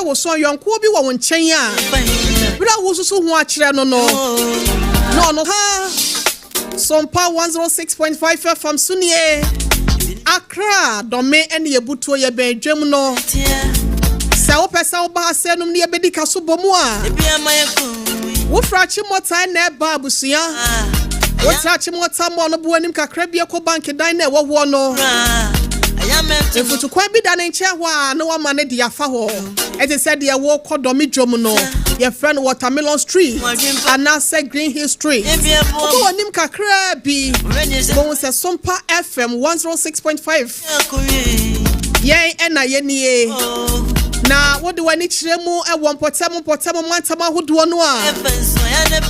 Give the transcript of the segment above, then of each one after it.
kyere wo so a, yɔnkoɔ bi wɔ wo nkyɛn a, berɛ a wosusu ho akyerɛ no no, na ɔno ha. Sompa 106.5 FM so nie. Accra dɔme ne yɛbutuo yɛbɛn dwam no. Sɛ wopɛ sɛ woba ha sɛ nom ne yɛbɛdi ka so bɔ mu a, wofiri Achimota na ɛba abusua. Wotra Achimota mall no bo anim kakra bi kɔ bank dan na ɛwɔ hɔ no. Mfutukwan bi da ne nkyɛn hɔ a na wama ne de afa hɔ. Ɛte sɛ deɛ wɔrekɔ dɔme dwom no, yɛfrɛ no Watermelon Street anaasɛ Green Hill Street. Wobɔ w'anim kakraa bi, bohu sɛ Sompa FM 106.5 yɛn ɛna yɛnie. Na wode w'ani kyerɛ mu wɔ mpɔtam mpɔtam mantam ahodoɔ no a,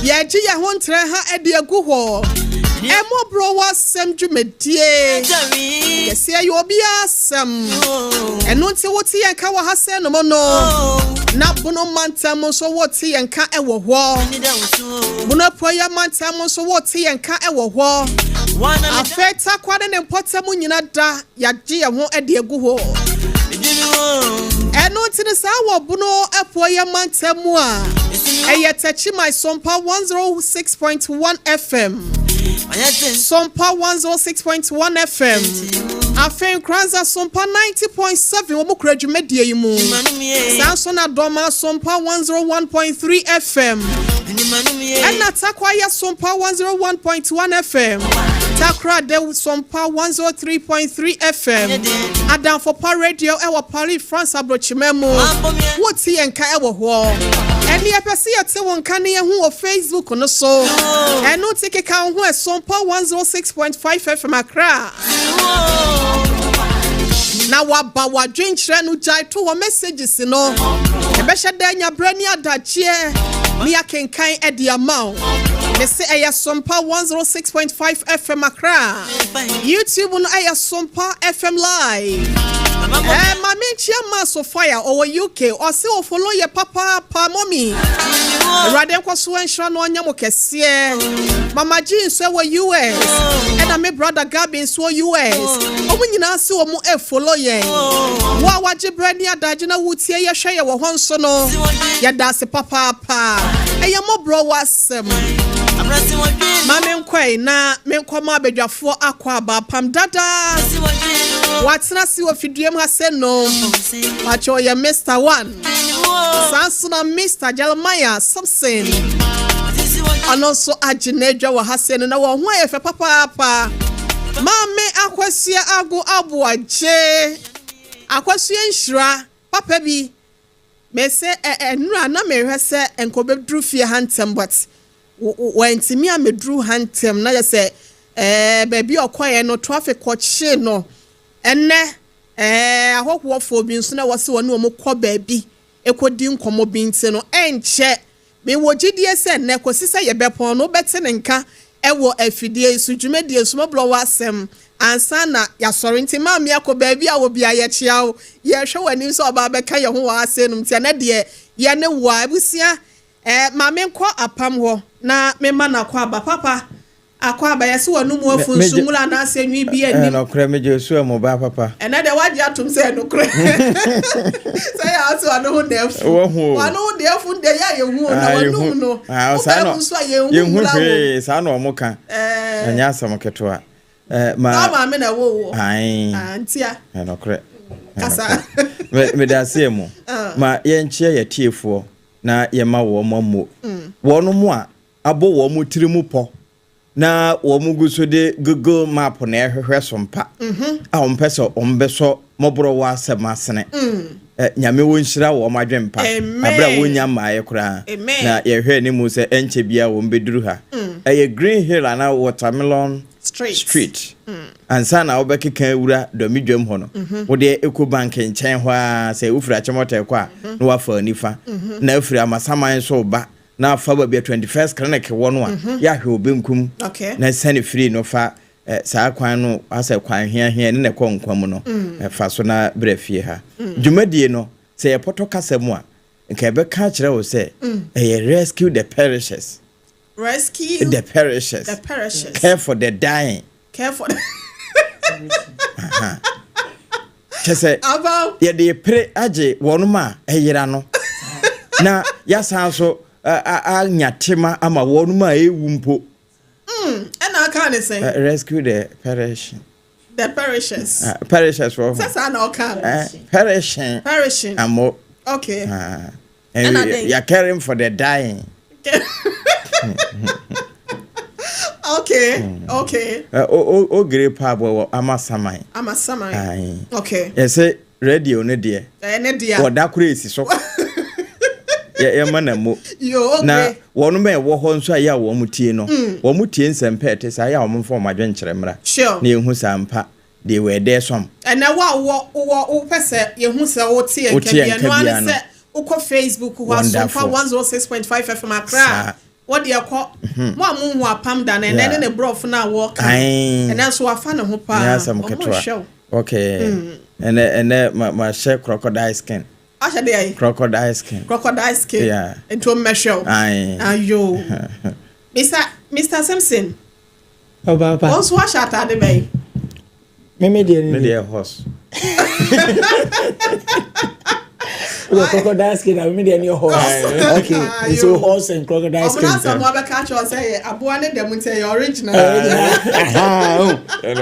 yɛgye yɛn ho ntrɛ ha de agu hɔ. Ɛmmɔborɔ w'asɛm dwumadie. Yɛsɛ ɛyɛ obiara asɛm. Ɛno nti wote yɛn ka wɔ ha sɛ nom no. Na Bono mantam nso wote yɛn ka wɔ hɔ. Bono Apueeɛ mantam nso wote yɛn ka wɔ hɔ. Afei Tarkwa ne ne mpɔtam nyina da yɛagye yɛn ho de agu hɔ. Ɛno nti no saa wɔ Bono Apueeɛ mantam mu a, ɛyɛ Techiman Sompa 106.1 FM. Sompa 106.1 FM. Afei Nkoranza Sompa 90.7 wɔn kura dwumadie yi mu. Saa nso na Dɔma Sompa 101.3 FM. Ɛna Tarkwa yɛ Sompa 101.1 FM. Takoradi Sompa 103.3 FM. Adamfopa Radio ɛwɔ Paris, France aburokyima mu. Wote yɛn nka ɛwɔ hɔ. Ɛne yɛpɛ sɛ yɛte wo nka ne yɛn ho wɔ Facebook no so. Ɛno nti keka wo ho Sompa 106.5 FM Accra. Na waba wadwenkyerɛ no gyae to hɔ messages no. Ɛbɛhyɛ dɛ nyabrɛ ne adagyeɛ ne yɛakenkan ɛde ama wo. Ne se ɛyɛ Sompa 106.5 FM Accra. YouTube no ɛyɛ Sompa FM Live. Maame nkyia ma Sophia ɔwɔ UK ɔse ɔfollow yɛ papaapa mɔmi. Awurade nkɔ so nhyira no ɔnyɛ mo kɛseɛ. Mama G nso ɛwɔ US. Ɛna me brother Gabi nso wɔ US. Ɔmo nyinaa se wɔn ɛfollow yɛn. Wo a wagye brɛ ne adagye na wotie yɛhwɛ yɛ wɔ hɔ nso no. Yɛda ase papaapa. Ɛyɛ mmɔborɔ wɔ asɛm. Ma menkɔe na menkɔma abadwafoɔ akɔ aba apam dada. Watena se wɔ fidua mu ha sɛ nom. Wakyɛ ɔyɛ Mr. One. Saa nso na Mr. Jeremiah Simpson. Ɔno nso agye n'adwa wɔ ha sɛ no na wɔn ho ayɛ fɛ papaapa. Maame Akwasia Ago Aboagye. Akwasia nhyira papa bi. Mese ɛ nnura na mehwɛ sɛ nkɔbɛduru fie ha ntɛm, but wɔntumi a mɛduru ha ntɛm na yɛ sɛ baabi a ɔkɔɛ no traffic kɔkyee no. Ɛnɛ ahɔhoɔfoɔ bi nso na wɔsi wɔne wɔn kɔ baabi ekɔdi nkɔmɔ bi nti no ɛnkyɛ. Mewɔ gyidie sɛ nnɛ kɔsi sɛ yɛbɛpɔn no, wobɛte ne nka ɛwɔ afidie yi so dwumadie so mɔborɔ wɔ asɛm ansa na yɛasɔre. Nti maame akɔ baabi a wɔ bia, yɛkyea wo, yɛhwɛ w'anim sɛ ɔbaa bɛka yɛn ho wɔ ase nom. Nti ɛnɛ deɛ yɛne wo a abusua maame nkɔ apam hɔ na mema no akɔ aba. Papa, akɔ aba. Yɛsɛ w'anum afu nso nwura anaasɛ nwi bi anim. Nɔkorɛ, megye osu a mo ba papa. Ɛnɛ deɛ wagye atom sɛ ɛnokorɛ sɛ yɛ ase wano ho na afu. Wahu o. Wano ho deɛ afu deɛ yɛ a yɛhu o na wanum no saa wobɛɛ na mu nso a yɛnhu yɛnhu nwura wɔ. Hwee saa na ɔmo ka. Ɛnyɛ asɛm ketewa. Ma ma maame na ɛwɔ wɔ. Ae. Ah, ntia. Ɛnɔkorɛ. Kasa. Mede aseɛ mu ma yɛnkyerɛ yɛ tiefoɔ na yɛma wɔn mo ammo wɔn mo a abɔ wɔn mo tiri mu pɔ na wɔn mo gu so de Google Map na ɛhwehwɛ so mpa a wɔn pɛ sɛ wɔn bɛsɔ mmɔborɔ wɔ asɛm asene. Nyame wɔ nhyira wɔn adwempa. Amen. Abere a wɔnya mmaeɛ koraa Amen. na yɛhwɛ anim sɛ ɛnkyɛ bia wɔn bɛduru ha. Ɛyɛ Green Hill anaa Watermelon Street. Street ansa na wobɛkeka awura dɔmidwam hɔ no, wode ɛkɔ bank nkyɛn hɔ a, sɛ wofiri Akyɛmɔtɛ kɔ a na wafa nifa, na afiri Amasaman so ba na afa baabi a 21st Clinic wɔ no a, yɛahwɛ wo benkum na sane firi no fa saa kwan no asɛ kwan heahea ne na ɛkɔ nkwa mu no, fa so na berɛ fie ha. Dwumadie no, sɛ yɛpɔtɔ kasa mu a, nka yɛbɛka akyerɛ wo sɛ ɛyɛ Rescue the Perishes. Rescue the Perishes. The Perishes. Care for the dying. Care for. Kyɛ sɛ yɛde pere agye wɔnom a ɛyera no na yɛasan so anya tema ama wɔnom a ɛwu mpo. Ɛna aka ne sɛn? Rescue the perishing. The perishers. Perishers wɔ hɔ. Sɛ saa na ɔka no. Perishing. Perishing. Amo. Okay. And we are caring for the dying. Okay. Ogre pa wɔ Amasaman. Amasaman. Okay. Yɛsɛ radio no deɛ. Ɛne deɛ. Wɔda koro esi so. Yɛma na mo. Yo, okay. Na wɔn a ɛwɔ hɔ nso a yɛ a wɔn tie no. Wɔn tie nsɛmpa ɛte saa yɛ a wɔn mfa wɔn adwenkyerɛ mmra. Na ehu saa mpa deɛ wɔ ɛdɛ sɔm. Ɛnɛ wo a wɔ wɔ wopɛ sɛ yɛhu sɛ wote yɛn Wote yɛn nka bi ɛno nka ano bia sɛ wokɔ Facebook hɔ Asompa 106.5 FM Accra. Wɔde ɛkɔ mo a monhu Apam da no ɛnɛ ne ne borɔfo no a wɔka ɛnɛ nso wafa ne ho paa. Nyɛ asɛm Ɔmo ketewa. nhwɛ wo. Okay. Ɛnɛ ma hyɛ crocodile skin. Ahyɛ deɛ yi? Crocodile skin. Crocodile skin. Yeah. Nti o mmɛhwɛ wo. Aye. Ayo. Mr. Simpson. Ɔba pa. Wɔn nso ahyɛ ataade bɛyi. Meme deɛ Ne deɛ horse. The crocodile skin, I mean, the horse. Okay, so horse and crocodile skin. Ɔmo n'asɛm abɛka akyerɛ sɛ yɛ aboa ne dɛm nti ɛyɛ original.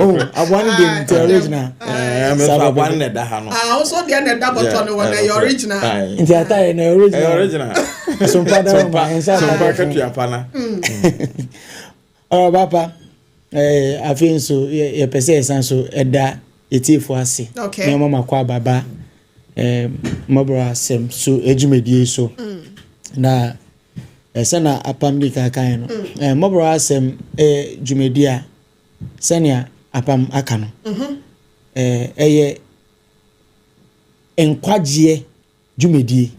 Oh, aboa ne dɛm nti original. Ɛɛ mɛ nso aboa ne na ɛda ha no. Ah, ɔso deɛ na ɛda bɔtɔ no wɔ na ɛyɛ original. Nti ata yɛ na original. Ɛyɛ original. Sompa da ma nsa Sompa katua pa na. Ɔrɔ papa, afei nso yɛpɛ sɛ yɛsan so ɛda etiefo ase. Okay. Na ɔmo ma kɔ ababa. Mmɔborɔ asɛm so adwumadie so. Na ɛsɛ na Apam di kankan no. Mmɔborɔ asɛm dwumadie a sɛnea Apam aka no. Ɛyɛ nkwagyeɛ dwumadie.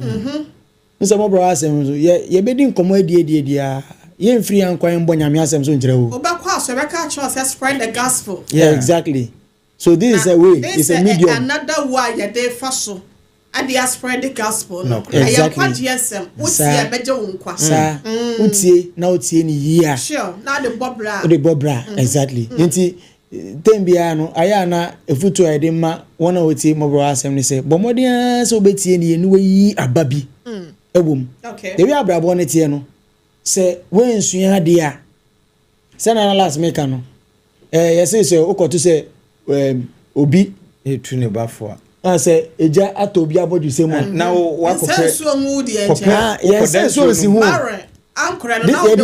Nsɛ mmɔborɔ asɛm so yɛbɛdi nkɔmmɔ adiedie a yɛmfiri ankwan mbɔ Nyame asɛm so nkyerɛ wo. Wobɛkɔ aso ɛbɛka akyerɛ sɛ spread the gospel. Yeah. Exactly. So this is a way, This it's a is medium. Another way yɛde fa so ade spread the gospel no. Exactly. Ɛyɛ nkwagyeɛ nsɛm. Wotie ɛbɛgye wo nkwa. Saa wotie na wotie ne yie a. Sure, na de bɔ bra. Wode bɔ bra, exactly. Nti tem biara no ayɛ a na efutu a yɛde ma wɔn a wɔtie mmɔborɔ asɛm ne sɛ bɔ mmɔden ara sɛ wobɛtie ne yie na wayi aba bi ɛwɔ mu. Ewi abrabɔ ne teɛ no sɛ wɔnsua adeɛ a sɛ na last meka no yɛsɛ sɛ wokɔto sɛ obi etu ne ba fo a. Sɛ egya atɔ obi abɔdwesɛ mu a. Na wo wakɔpɛ Nsɛ nsuo ngu deɛ nkyɛn. Yɛnsɛ nsuo nsi ho. Barrel ankorɛ no na wode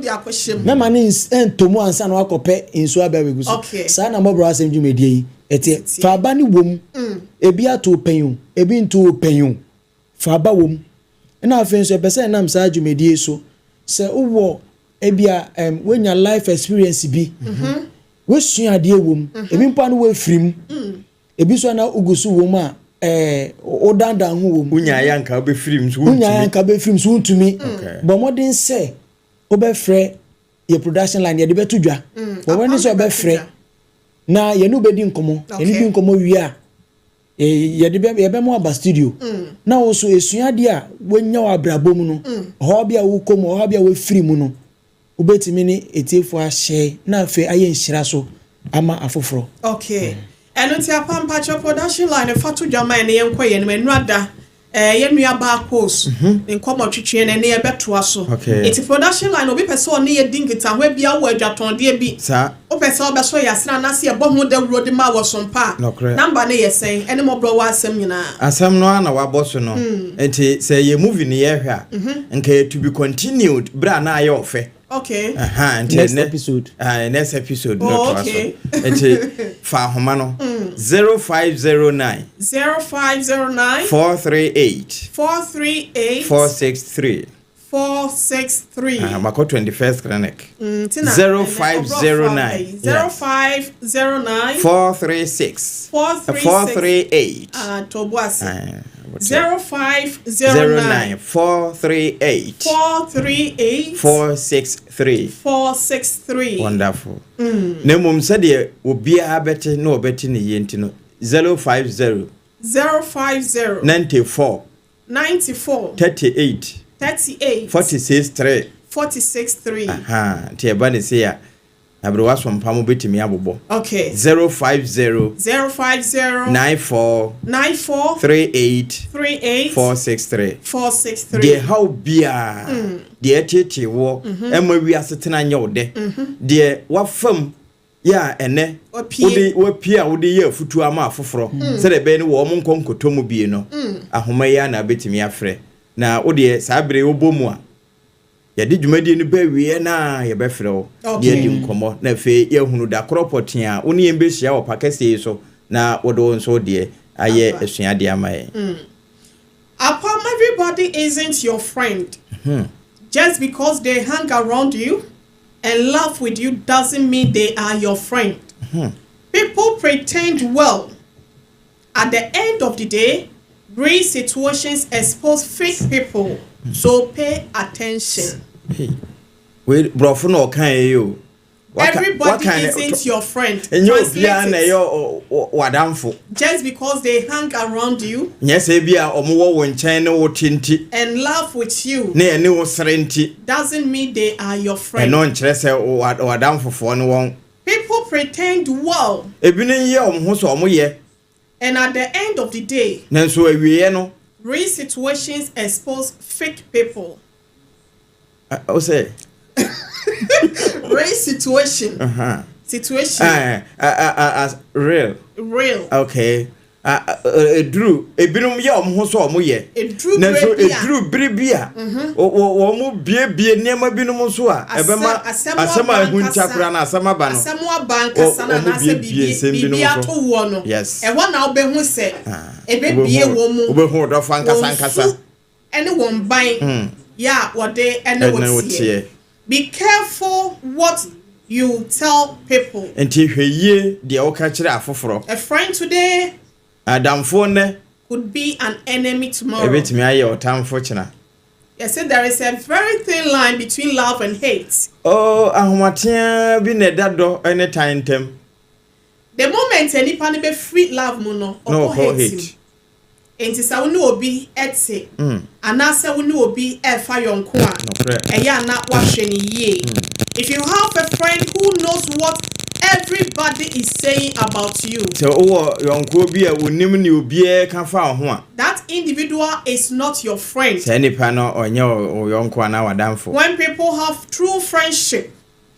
akɔhyɛ mu. Mɛma ne ntɔ mu ansa na wakɔpɛ nsuo aba abɛgu so. Saa na mmɔborɔ asɛm dwumadie yi ɛteɛ. Fa aba ne wɔ mu. Ebi ato pɛn o, ebi nto pɛn o. Fa aba wɔ mu. Ɛna afei nso ɛpɛ sɛ ɛnam saa dwumadie so sɛ wowɔ ebi a woanya life experience bi. Wosua adeɛ wɔ mu. Ebi mpo ano woafiri mu. Ebi nso ana ogu so wɔ mu a wodandan ho wɔ mu. Wonya ayɛ anka wobɛfiri mu so wontumi. Wonya ayɛ anka wobɛfiri mu so wontumi. Bɔ mmɔden sɛ wobɛfrɛ yɛ production line yɛde bɛto dwa. Bɔ mmɔden sɛ wobɛfrɛ na yɛne wobɛdi nkɔmmɔ. Yɛne di nkɔmmɔ wie a yɛde yɛbɛmo aba studio. Na wo so esua adeɛ a woanya wɔ abrabɔ mu no. Ɔhaw bi a wokɔ mu, ɔhaw bi a woafiri mu no. Wobɛtumi ne etiefo ahyɛ na afei ayɛ nhyira so ama afoforɔ. Okay. Ɛno nti Apampakyɛ production line fa to dwama ɛne yɛnkɔ yɛn anim ɛnura yɛn nua baa post ne nkɔmɔ twitwi ne ne yɛbɛtoa so. Nti production line obi pɛ sɛ ɔne yɛ di nkitaho bi awɔ adwatɔndeɛ bi. Saa. Wopɛ sɛ ɔbɛsɔ yɛ asena anaasɛ yɛbɔ ho dawuro de ma wɔ so mpa. Number ne yɛ sɛn ɛne mmɔborɔ wɔ asɛm nyinaa. Asɛm no ana wabɔ so no. Nti sɛ yɛ movie ne yɛhwɛ a nka yɛ to be continued bere a na ayɛ ɔfɛ. Okay. Next episode. Next episode no to aso. Nti fa ahoma no 0509 0509 438 438 463 463. Mako 21st clinic. 0509 0509 436 438. Tobuase. 0509 438 438 463 463. Wonderful. Na mmom sɛdeɛ obiara bɛte na ɔbɛte ne yie nti no 050 050 94 94 38 38 46 3 46 3. Aha, nti ɛba ne se a Aberewa Sompa mo bɛtumi abobɔ. Okay. 050 050 94 94 38 38 463. 463. Deɛ ɛhaw biara, deɛ ɛteetee woɔ, ɛma wiase tena nyɛ wo dɛ, deɛ wafam yɛ a ɛnɛ wode wapue a wode yɛ afutuo ama afoforɔ sɛdeɛ ɛbɛyɛ ne wɔn nkɔ nkɔtɔ mu bie no, ahoma yi ara na wobɛtumi afrɛ. Na wodeɛ saa berɛ yi wobɔ mu a, yɛde dwumadie no ba awieɛ no a yɛbɛfrɛ wo na yɛadi nkɔmmɔ na afei yɛahunu da korɔ pɔtee a wo ne yɛn bɛhyia wɔ pa kɛseɛ yi so na wode wo nso wo deɛ ayɛ asuadeɛ ama yɛn. Apam everybody isn't your friend. Just because they hang around you and laugh with you doesn't mean they are your friend. People pretend well. At the end of the day, real situations expose fake people, so pay attention. Wei borɔfo na ɔka yɛ o. Everybody isn't your friend. Ɛnyɛ obiara na ɛyɛ w'adamfo. Just because they hang around you. Nyɛ sɛ ebi a wɔn wɔ wo nkyɛn ne wo te nti. And laugh with you. Ne ɛne wo sere nti. Doesn't mean they are your friend. Ɛno nkyerɛ sɛ w'adamfofoɔ ne wɔn. People pretend well. Ebinom yɛ wɔn ho sɛ wɔyɛ. And at the end of the day. Nanso awieɛ no. Real situations expose fake people. O sɛ. Real situation. Situation. Real. Real. Okay. Eduru ebinom yɛ wɔn ho sɛ wɔn yɛ. Eduru Nanso bere bi a. eduru bere bi a. Wɔn biebie nneɛma binom nso a ɛbɛma Asɛm asɛm a aba ehunta ankasa. koraa na asɛm aba no. Asɛm aba ankasa na Wɔn anaasɛ biebie biribi nsɛm binom biribi so. ato woɔ no. Ɛhɔ na wobɛhu sɛ ebebie wɔn mu. Wobɛhu ɔdɔfo ankasa Wɔn ankasa. su ne wɔn ban yɛ a wɔde ne Ɛne wo wo teɛ. teɛ. Be careful what you tell people. Nti hwɛ yie deɛ woka kyerɛ afoforɔ. A friend today Adamfoɔ nnɛ. could be an enemy tomorrow. Ebetumi ayɛ ɔtamfo kyena. Yɛse there is a very thin line between love and hate. Oh, ahomateaa bi na ɛda dɔ ne tan ntam. The moment a nipa no bɛfiri love mu no, Na ɔkɔ ɔkɔ hate mu. hate. Enti sɛ wo ne obi te anaasɛ wo ne obi refa yɔnko a, ɛyɛ a na woahwɛ no yie. If you have a friend who knows what everybody is saying about you. Sɛ wowɔ yɔnkoɔ bi a ɔnim nea obiara reka fa wo ho a. That individual is not your friend. Saa nipa no ɔnyɛ wo yɔnko anaa w'adamfo. When people have true friendship.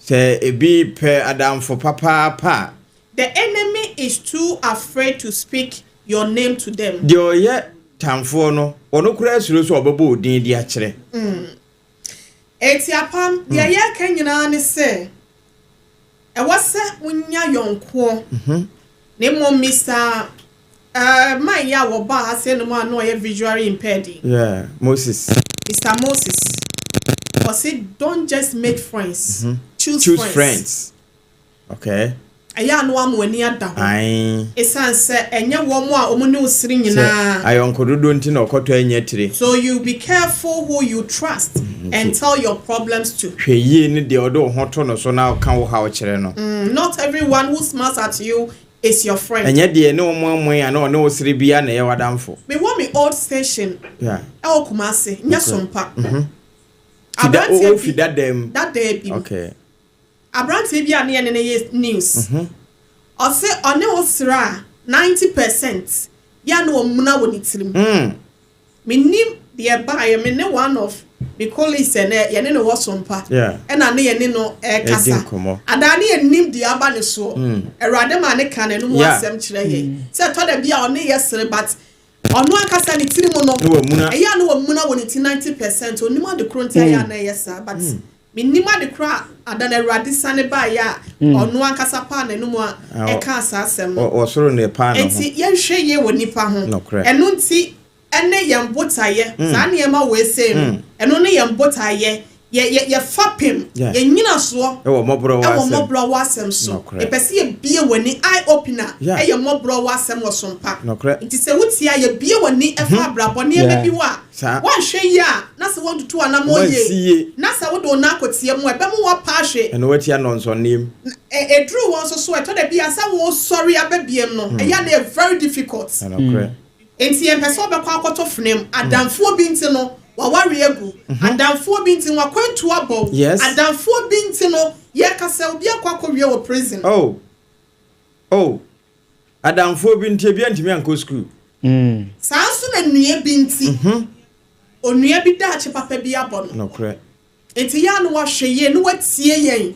Sɛ ebi pɛ adamfo papaapa a. The enemy is too afraid to speak your name to them. Deɛ ɔyɛ tamfoɔ no, ɔno koraa suro sɛ ɔbɛbɔ wo din de akyerɛ. Enti apam, deɛ yɛreka nyinaa ne sɛ, ɛwɔ sɛ wonya yɔnkoɔ. Na mmom Mister eh, man yi a wɔbaa ha sɛ nom a na ɔyɛ visually impaired yi. Yeah, Moses. Mister Moses, ɔse don't just make friends, choose, Choose friends. friends. Okay. Ɛyɛ a na wama w'ani ada hɔ. Ae. Esiane sɛ ɛnyɛ wɔn a wɔne wo sere Sɛ nyinaa. ayɔnko dodoɔ nti na ɔkɔtɔ anya tire. So you be careful who you trust and tell your problems to. Hwɛ yie ne deɛ ɔde wo ho to no so na ɔka wo haw kyerɛ no. Not everyone who smiles at you is your friend. Ɛnyɛ deɛ ne wo moamoe anaa ɔne wo sere biara na ɛyɛ w'adamfo. Mewɔ me old station Yeah. ɛwɔ Kumasi, nyɛ Sompa. Fida, Aberanteɛ wo fi bi, dadaa mu. dadaa bi mu. Okay. Aberanteɛ bi a ne yɛne no yɛ news, ɔse ɔne wo sere a 90 percent yɛ a na wamuna wɔ ne tirim. Mennim deɛ ɛbaeɛ, me ne one of me colleagues ɛnɛ yɛne no wɔ Sompa ɛna ne yɛne no ɛrekasa. Adaa ne yɛnnim deɛ aba ne soɔ. Awurade maa ne kaa n'anum asɛm kyerɛ yɛn sɛ ɛtɔ da bi a ɔne yɛ sere but Ɔno ankasa ne tiri mu no, ɛyɛ a na wamuna wɔ ne ti 90%. Ɔnnim ade korɔ nti a ɛyɛ a na ɛyɛ saa but mennim ade korɔ a ada no Awurade sane baeɛ a ɔno ankasa paa n'anum a ɛkaa saa asɛm no. Enti yɛnhwɛ yie wɔ nnipa ho. Ɛno nti ɛne yɛn botaeɛ, saa nneɛma wei sei no, ɛno ne yɛn botaeɛ. Yɛ yɛ yɛ fapem, yɛn nyinasoɔ Ɛwɔ mmɔborɔwa ɛwɔ asɛm. mmɔborɔwa asɛm so. Nokorɛ. Yɛpɛ sɛ yɛbue w'ani, eye opener, ɛyɛ mmɔborɔwa asɛm wɔ so mpa. Nokorɛ. Nti sɛ wotie a, yɛbue w'ani ɛfa abrabɔ nneɛma bi ho a, Saa. woanhwɛ yie a, na sɛ woantutu w'anammɔn Woansi yie, yie. na sɛ wode wo nan akɔtia mu a, ɛbɛma woapa ahwe. Ɛna woatia nnɔnsɔnneɛ mu. Na ɛ ɛduru hɔ nso so a, ɛtɔ da bi a, sɛ woresɔre aba biam no, ɛyɛ a na ɛyɛ very difficult. Nokorɛ. Enti yɛmpɛ sɛ wobɛkɔ akɔtɔ fenam. Adamfoɔ bi nti no, w'awareɛ agu. Adamfoɔ bi nti no, w'akwantuo abɔ wo. Adamfoɔ bi nti no, Yɛkasa obi akɔ akɔwie wɔ prison. Oh. Oh. Adamfoɔ bi nti ebi antumi ankɔ sukuu. Saa nso na nua bi nti, onua bi daakye papa bi abɔ no. Nokorɛ. Nti yɛ a na wahwɛ yie na watie yɛn.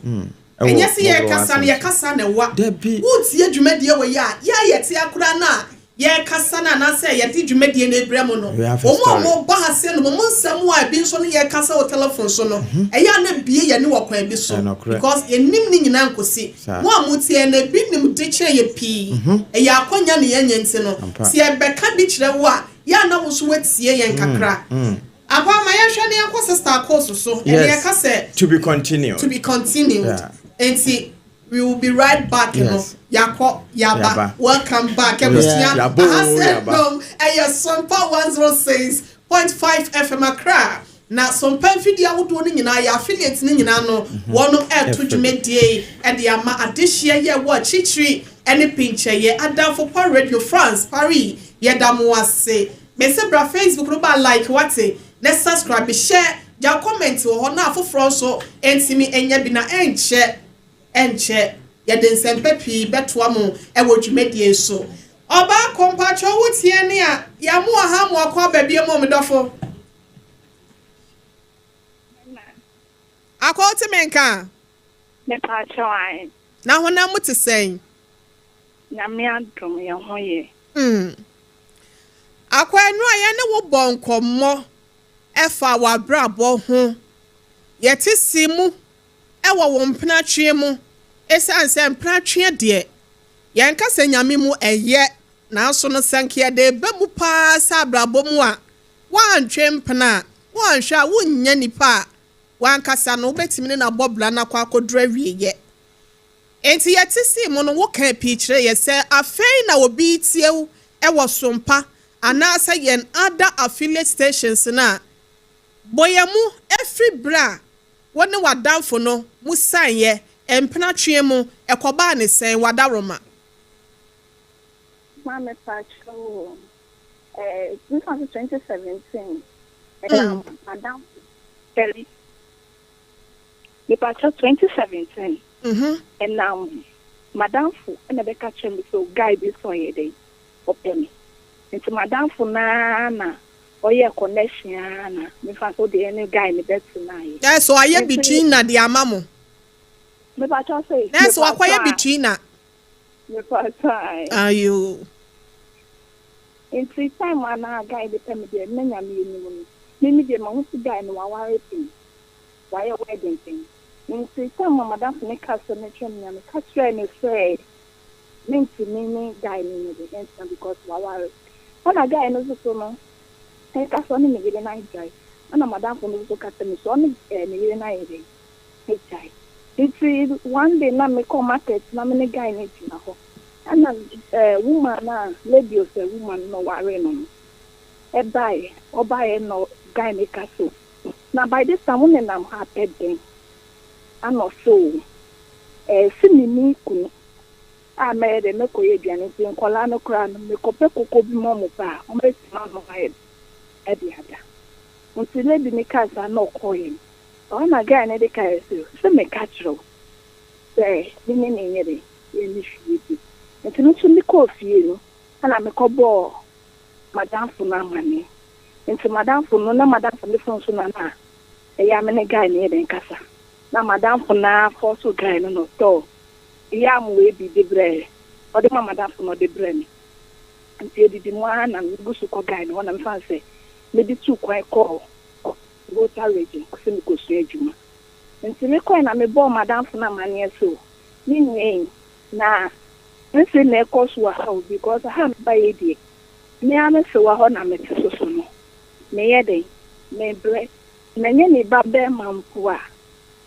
Ɛwɔ Ɛnyɛ sɛ mmɔborɔwa yɛrekasa no asɛm so. yɛkasa na ɛwa. Dabi. Woretie dwumadie wɔ yi a, yɛ a yɛte akora no a yɛrekasa no anaasɛ yɛde dwumadie no rebrɛ mo no, We have a wɔn a story. wɔba ha se no, wɔn nsɛm a ebi nso no yɛrekasa wɔ telephone so no, ɛyɛ a na ebie yɛn ani wɔ kwan bi so. Ɛnokorɛ. Because yɛnnim ne nyinaa nkosi. Saa. Mo a motie yɛn no, ebi nim de kyerɛ yɛ pii. Ɛyɛ akɔnya ne yɛnyɛ nti no, Ampa. sɛ yɛbɛka bi kyerɛ wo a, yɛ a na wo nso woatie yɛn kakra. Akwa ma yɛhwɛ ne yɛnkɔ Sister Akos so. Ɛne Yes. yɛka sɛ To be continued. to be continued. Yeah. Nti we will be right back no. Yes. Yakɔ yaba. Yaba. Welcome back. Abusua. Yabo, Aha sɛ yaba. nom ɛyɛ Sompa 106.5 FM Accra. Na Sompa mfidie ahodoɔ no nyinaa yɛ affiliate no nyinaa no wɔn ɛɛto Ɛfɛ. dwumadie yi ɛde ama adehyeɛ yɛ wɔ akyirikyiri ɛne pinkyɛyɛ Adamfo Pa Radio France Paris yɛda mo ase. Mese bra Facebook no ba like wate na subscribe share gya comment wɔ hɔ na afoforɔ nso ntumi nya bi na ɛnkyɛ ɛnkyɛ yɛde nsɛmpa pii bɛtoa mo ɛwɔ dwumadie so. Ɔbaa kɔmpatwɛ wo tie ne a yɛamo aha mo akɔ aba bie mu ɔmedɔfo. Akɔ wote me nka Mepaakyɛw ae. na honam mu te sɛn. Nyame adom yɛn ho yɛ. Akɔ ɛno a yɛne wo bɔ nkɔmmɔ ɛfa w'abrabɔ ho. Yɛte si mu ɛwɔ wo mpenatwe mu ɛsiane sɛ mpenatwe deɛ yɛnka sɛ Nyame mu ɛyɛ nanso no sɛ nka yɛde ba mu paa sɛ abrabɔ mu a woantwe mpena a woanhwɛ a wonnya nipa a wankasa no wobɛtumi ne nabɔ bra no akɔ akɔduru awieyɛ. Enti yɛte si mu no woka pii kyerɛ yɛ sɛ afei na obi tie wo ɛwɔ Sompa anaasɛ yɛn other affiliate stations no a bɔ yɛn mu efiri berɛ a wo ne w'adamfo no mu saneɛ mpenatwe mu ɛkɔbaa ne sɛn w'adaworoma. Ma mepaakyɛw o. Nfa so 2017 ɛna madam Kelly. Mepaakyɛw 2017 ɛnam madamfo ɛna bɛka kyerɛ me sɛ guy bi sɛ ɔyɛ dɛn ɔpɛ me. Nti madamfo naa na ɔyɛ connection a na mefa so deɛ ɛne guy ne bɛtena yɛ. Ɛsɛ ɔayɛ Nti- between na de ama mo. Mepaakyɛw sɛ. Na ɛsɛ wakɔyɛ between na. Mepaakyɛw ae. Ayo. Nti time a na guy de pɛ me deɛ na Nyame anim no. Mimi deɛ ma ho si guy no waware pɛn. Wayɛ wedding pɛn. Nti time a madamfo ne ka sɛ ne kyerɛ me na meka kyerɛ ne sɛ mentumi ne guy no nyɛ de ɛntena because waware. Ɛna guy no nso so no ɛka sɛ ɔne ne yere no agyae. Ɛna madamfo no nso ka kyerɛ me sɛ ɔne ne yere no ayɛ dɛn agyae. Nti one day na mekɔ market na me ne guy no gyina hɔ. Ɛna woman a lady o sɛ woman no ɔware no no ɛbaeɛ ɔbaeɛ na guy no ka so na by this time wo nenam ha apɛ den ana ɔsɛ o si ne ni kunu a mɛyɛ dɛ mɛkɔyɛ aduane nti nkɔlaa no koraa no mekɔpɛ koko bi ma ɔmo pa a ɔmo bɛtumi ano ayɛ ɛde ada. Nti lady ne kaa saa na ɔkɔɔyɛ no ɔhɔ na guy no de kaeɛ sɛ meka kyerɛ wo sɛ me ne ne nyɛ dɛ yɛne fie bi. Nti me nso mekɔɔ fie no ɛna mekɔbɔɔ madamfo no amanneɛ. Nti madamfo no na madamfo no phone so na na ɛyɛ a me ne guy no yɛ dɛn kasa. Na madamfo no afɔ so guy no na ɔtɔɔ yam wei bi de brɛ ɔde ma madamfo no ɔde brɛ me. Nti edidi mu ara na megu so kɔ guy no hɔ na mefa sɛ mede tu kwan kɔɔ Volta Region sɛ mekɔsua adwuma. Nti mekɔe na mebɔɔ madamfo no amanneɛ so me nua yi na nse na ɛkɔ so wɔ ha o because ha meba yɛ deɛ me ara me se wɔ hɔ na mete so so no meyɛ dɛn mebrɛ na nyɛ ne ba bɛrima mpo a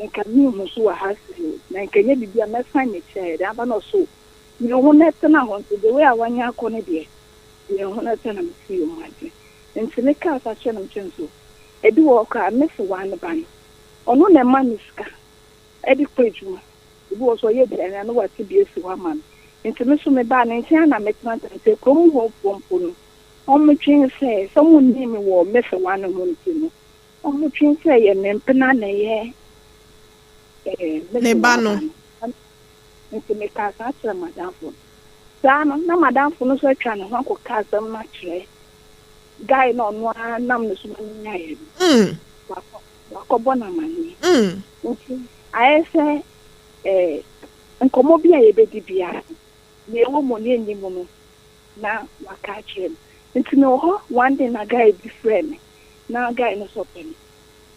nka mehu so wɔ ha sei o na nka nyɛ biribi a mɛsan n'akyi ayɛ dɛn aba no so me ho no ɛtena hɔ nti the way a wanya akɔ no deɛ deɛ ho no ɛtena me si yɛ mu ade. Nti me kaa sa kyerɛ no kyerɛ no so ebi wɔ hɔ koraa me se wa ne ba no ɔno na ɛma me sika ɛde kɔ adwuma. Ebi wɔ so ɔyɛ aduane a na wate bi esi hɔ ama me. Nti me so mebaa ne nkyɛn a na metena ntɛm sɛ kurom hɔ mpo mpo no ɔmo twen sɛ ɔmo nni me wɔ me se wa ne ho nti no ɔmo twen sɛ yɛ me mpena na ɛyɛ. ɛɛ me Ne se ba w'aba no. no. Nti mekaa saa kyerɛɛ m'adamfo no. Saa no, na m'adamfo no nso atwa ne ho akɔka asɛm no akyerɛ guy no a ɔno ara nam ne so ma menyaeɛ no. Wakɔ, wakɔbɔ no amanneɛ. Nti ayɛ sɛ eh, nkɔmmɔ bi a yɛbɛdi biara no, nea ɛwɔ mu ne ɛnni mu no, na waka akyerɛ me. Nti mewɔ hɔ one day na guy bi frɛɛ me, na guy no nso ɔpɛ me.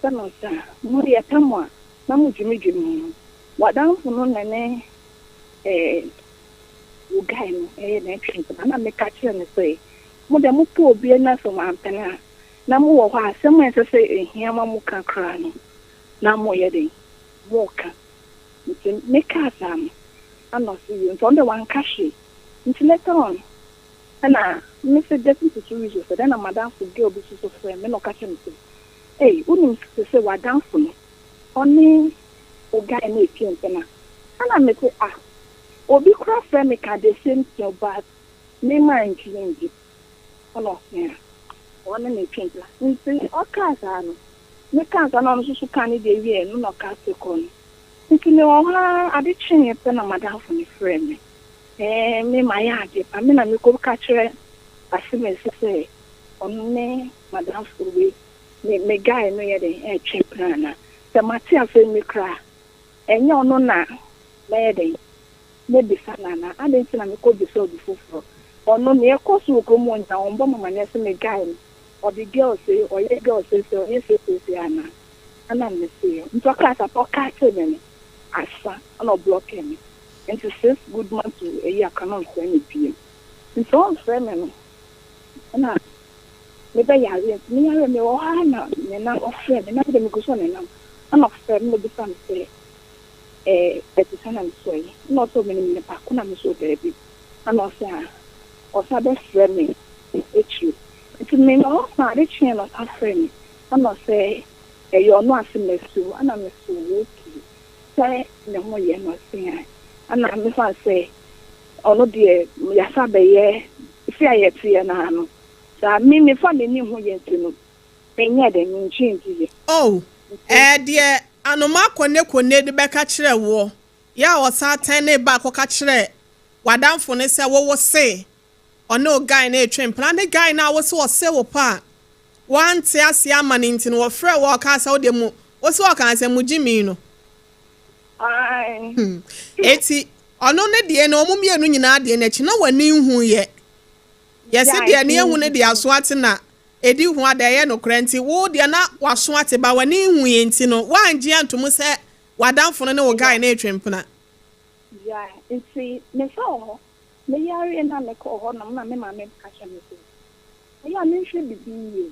Sɛ no sɛ a, mo yɛpɛ mo a, na mo dwimidwimi mo ho. W'adamfo no na ne eh, wo guy no ɛyɛ dɛn twe mpena. Na meka kyerɛ no sɛ, mo deɛ mopɛ obi na sɛ wampene a, na mowɔ hɔ a, asɛm a ɛnsɛ sɛ ɛhia ma moka koraa no, na moyɛ dɛn? Moka. Nti mekaa saa no, ɛna ɔse yoo, nti ɔno deɛ wanka hwee. Nti later on, ɛna mese getting to 2 weeks or so, then na m'adamfo girl bi nso so frɛ me na ɔka kyerɛ me sɛ, ei, wonim sese w'adamfo no, ɔne wo guy no retwe mpena. Ɛna mese ah, obi koraa frɛ me ka the same thing but me mantwe ndi. Ɛna ɔse ah, ɔne no retwe mpena. Nti ɔkaa saa no, mekaa saa na ɔno nso so kaa ne deɛ wieɛ no na ɔka se kɔ no. Nti mewɔ hɔ ara, ade kyeeɛ pɛ na m'adamfo no frɛɛ me. Ɛɛ, me mayɛ adeɛ pa, me na mekɔka kyerɛ Asemesi sɛ ɔno ne m'adamfo wei, me me guy no yɛ dɛn ɛretwe mpena anaa? Sɛ mate asɛm yi koraa a, ɛnyɛ ɔno na mɛyɛ dɛn mɛbisa no anaa? Adɛn nti na mekɔbisa obi foforɔ? Ɔno, nea ɛkɔ so wɔ kurom hɔ nyinaa, ɔmmɔ me amanneɛ sɛ me guy no, ɔde girl sei, ɔyɛ girl sei sei, ɔyɛ sei sei sei anaa? Ɛna mese, nti ɔkaa saa pɛ, ɔkaa me no, asa, ɛna ɔblɔkee me. Nti 6 good months to a year ka na ɔmfrɛ me bio. Nti ɔmfrɛ me no, ɛna mebɛyare. Nti meyare, mewɔ hɔ ara na ne nan ɔfrɛ me, na mede megu so ne nam. Ɛna ɔfrɛ me na obisa me sɛ, ɛte sɛ na mesɔ yi. Ɛna ɔsɛ menim nipa ko na mesɔ daabi. Ɛna ɔsɛ a, ɔsa bɛfrɛ me akyire. Nti mewɔ hɔ saa, ade kyeeɛ na ɔsa frɛ me. Ɛna ɔsɛ ɛyɛ ɔno ase masi wo. Ɛna mesɛ okay. Sɛ ne ho yɛ no ɔse a, ɛna mefa sɛ ɔno deɛ yɛasa bɛyɛ si a yɛteɛ no ara no. Saa me mefa m'ani ho yɛ nti no, menyɛ dɛ mentwe ndi yɛ. Oh, ɛɛ deɛ anoma kone kone de bɛka kyerɛ woɔ, yɛ a ɔsan tɛn ne ba kɔka kyerɛ w'adamfo no sɛ wowo se ɔne wo guy no retwe mpena, ne guy no a wo se ɔse wo pa a woante aseɛ ama no nti no wɔfrɛ wo a ɔkaa sɛ wode mu wo se ɔkaa sɛ mo gyimi no. Ae. Eti ɔno ne deɛ no ɔmo mmienu nyinaa deɛ n'akyi na w'ani nhu yɛ. Yɛse deɛ ne ehu ne deɛ aso ate na edi ho ada ɛyɛ nokorɛ nti wo deɛ na w'aso ate ba w'ani nhu yɛ nti no woangye anto mu sɛ w'adamfo no ne wo guy no retwe mpena. Yeah, nti mefa wɔ hɔ. Meyareɛ na mekɔɔ hɔ nom na me maame ka kyerɛ me sɛ ɛyɛ a menhwɛ bibi yie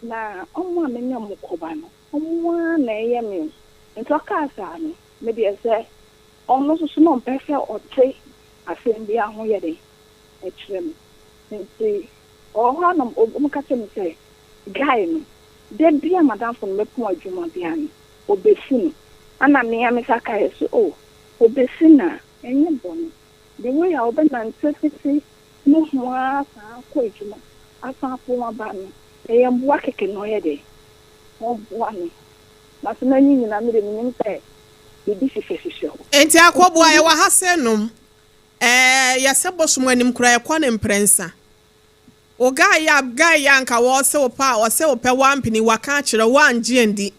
na ɔmo a me ne ɔmo kɔba no ɔmo ara na ɛyɛ me o. Nti ɔkaa saa no, me deɛ sɛ ɔno nso so na ɔmpɛ sɛ ɔte asɛm biara ho yɛ den ɛkyerɛ me. Nti ɔwɔ hɔ a na ɔmo ka kyerɛ me sɛ guy no, da bi a m'adamfo no bɛpɔn adwuma biara no, obesi no. Ɛna me ara me sa kaeɛ sɛ oh, obesi no a, ɛnyɛ bɔne. The way a ɔbɛnante fiti ne ho ara san akɔ adwuma asan apɔn aba no, ɛyɛ mboa kɛkɛ na ɔyɛ dɛ ɔboa me. Na sɛ n'ani nyinaa me de menim sɛ biribi hyehyɛhyehyɛ hɔ. Enti akɔboa yɛwɔ ha sɛ nom ɛɛ yɛsɛ bosom anim koraa yɛkɔ ne mprɛnsa. Wo guy yi a guy yi a anka wɔse wo pɛ a ɔse wo pɛ woampene waka akyerɛ wo woangye andi.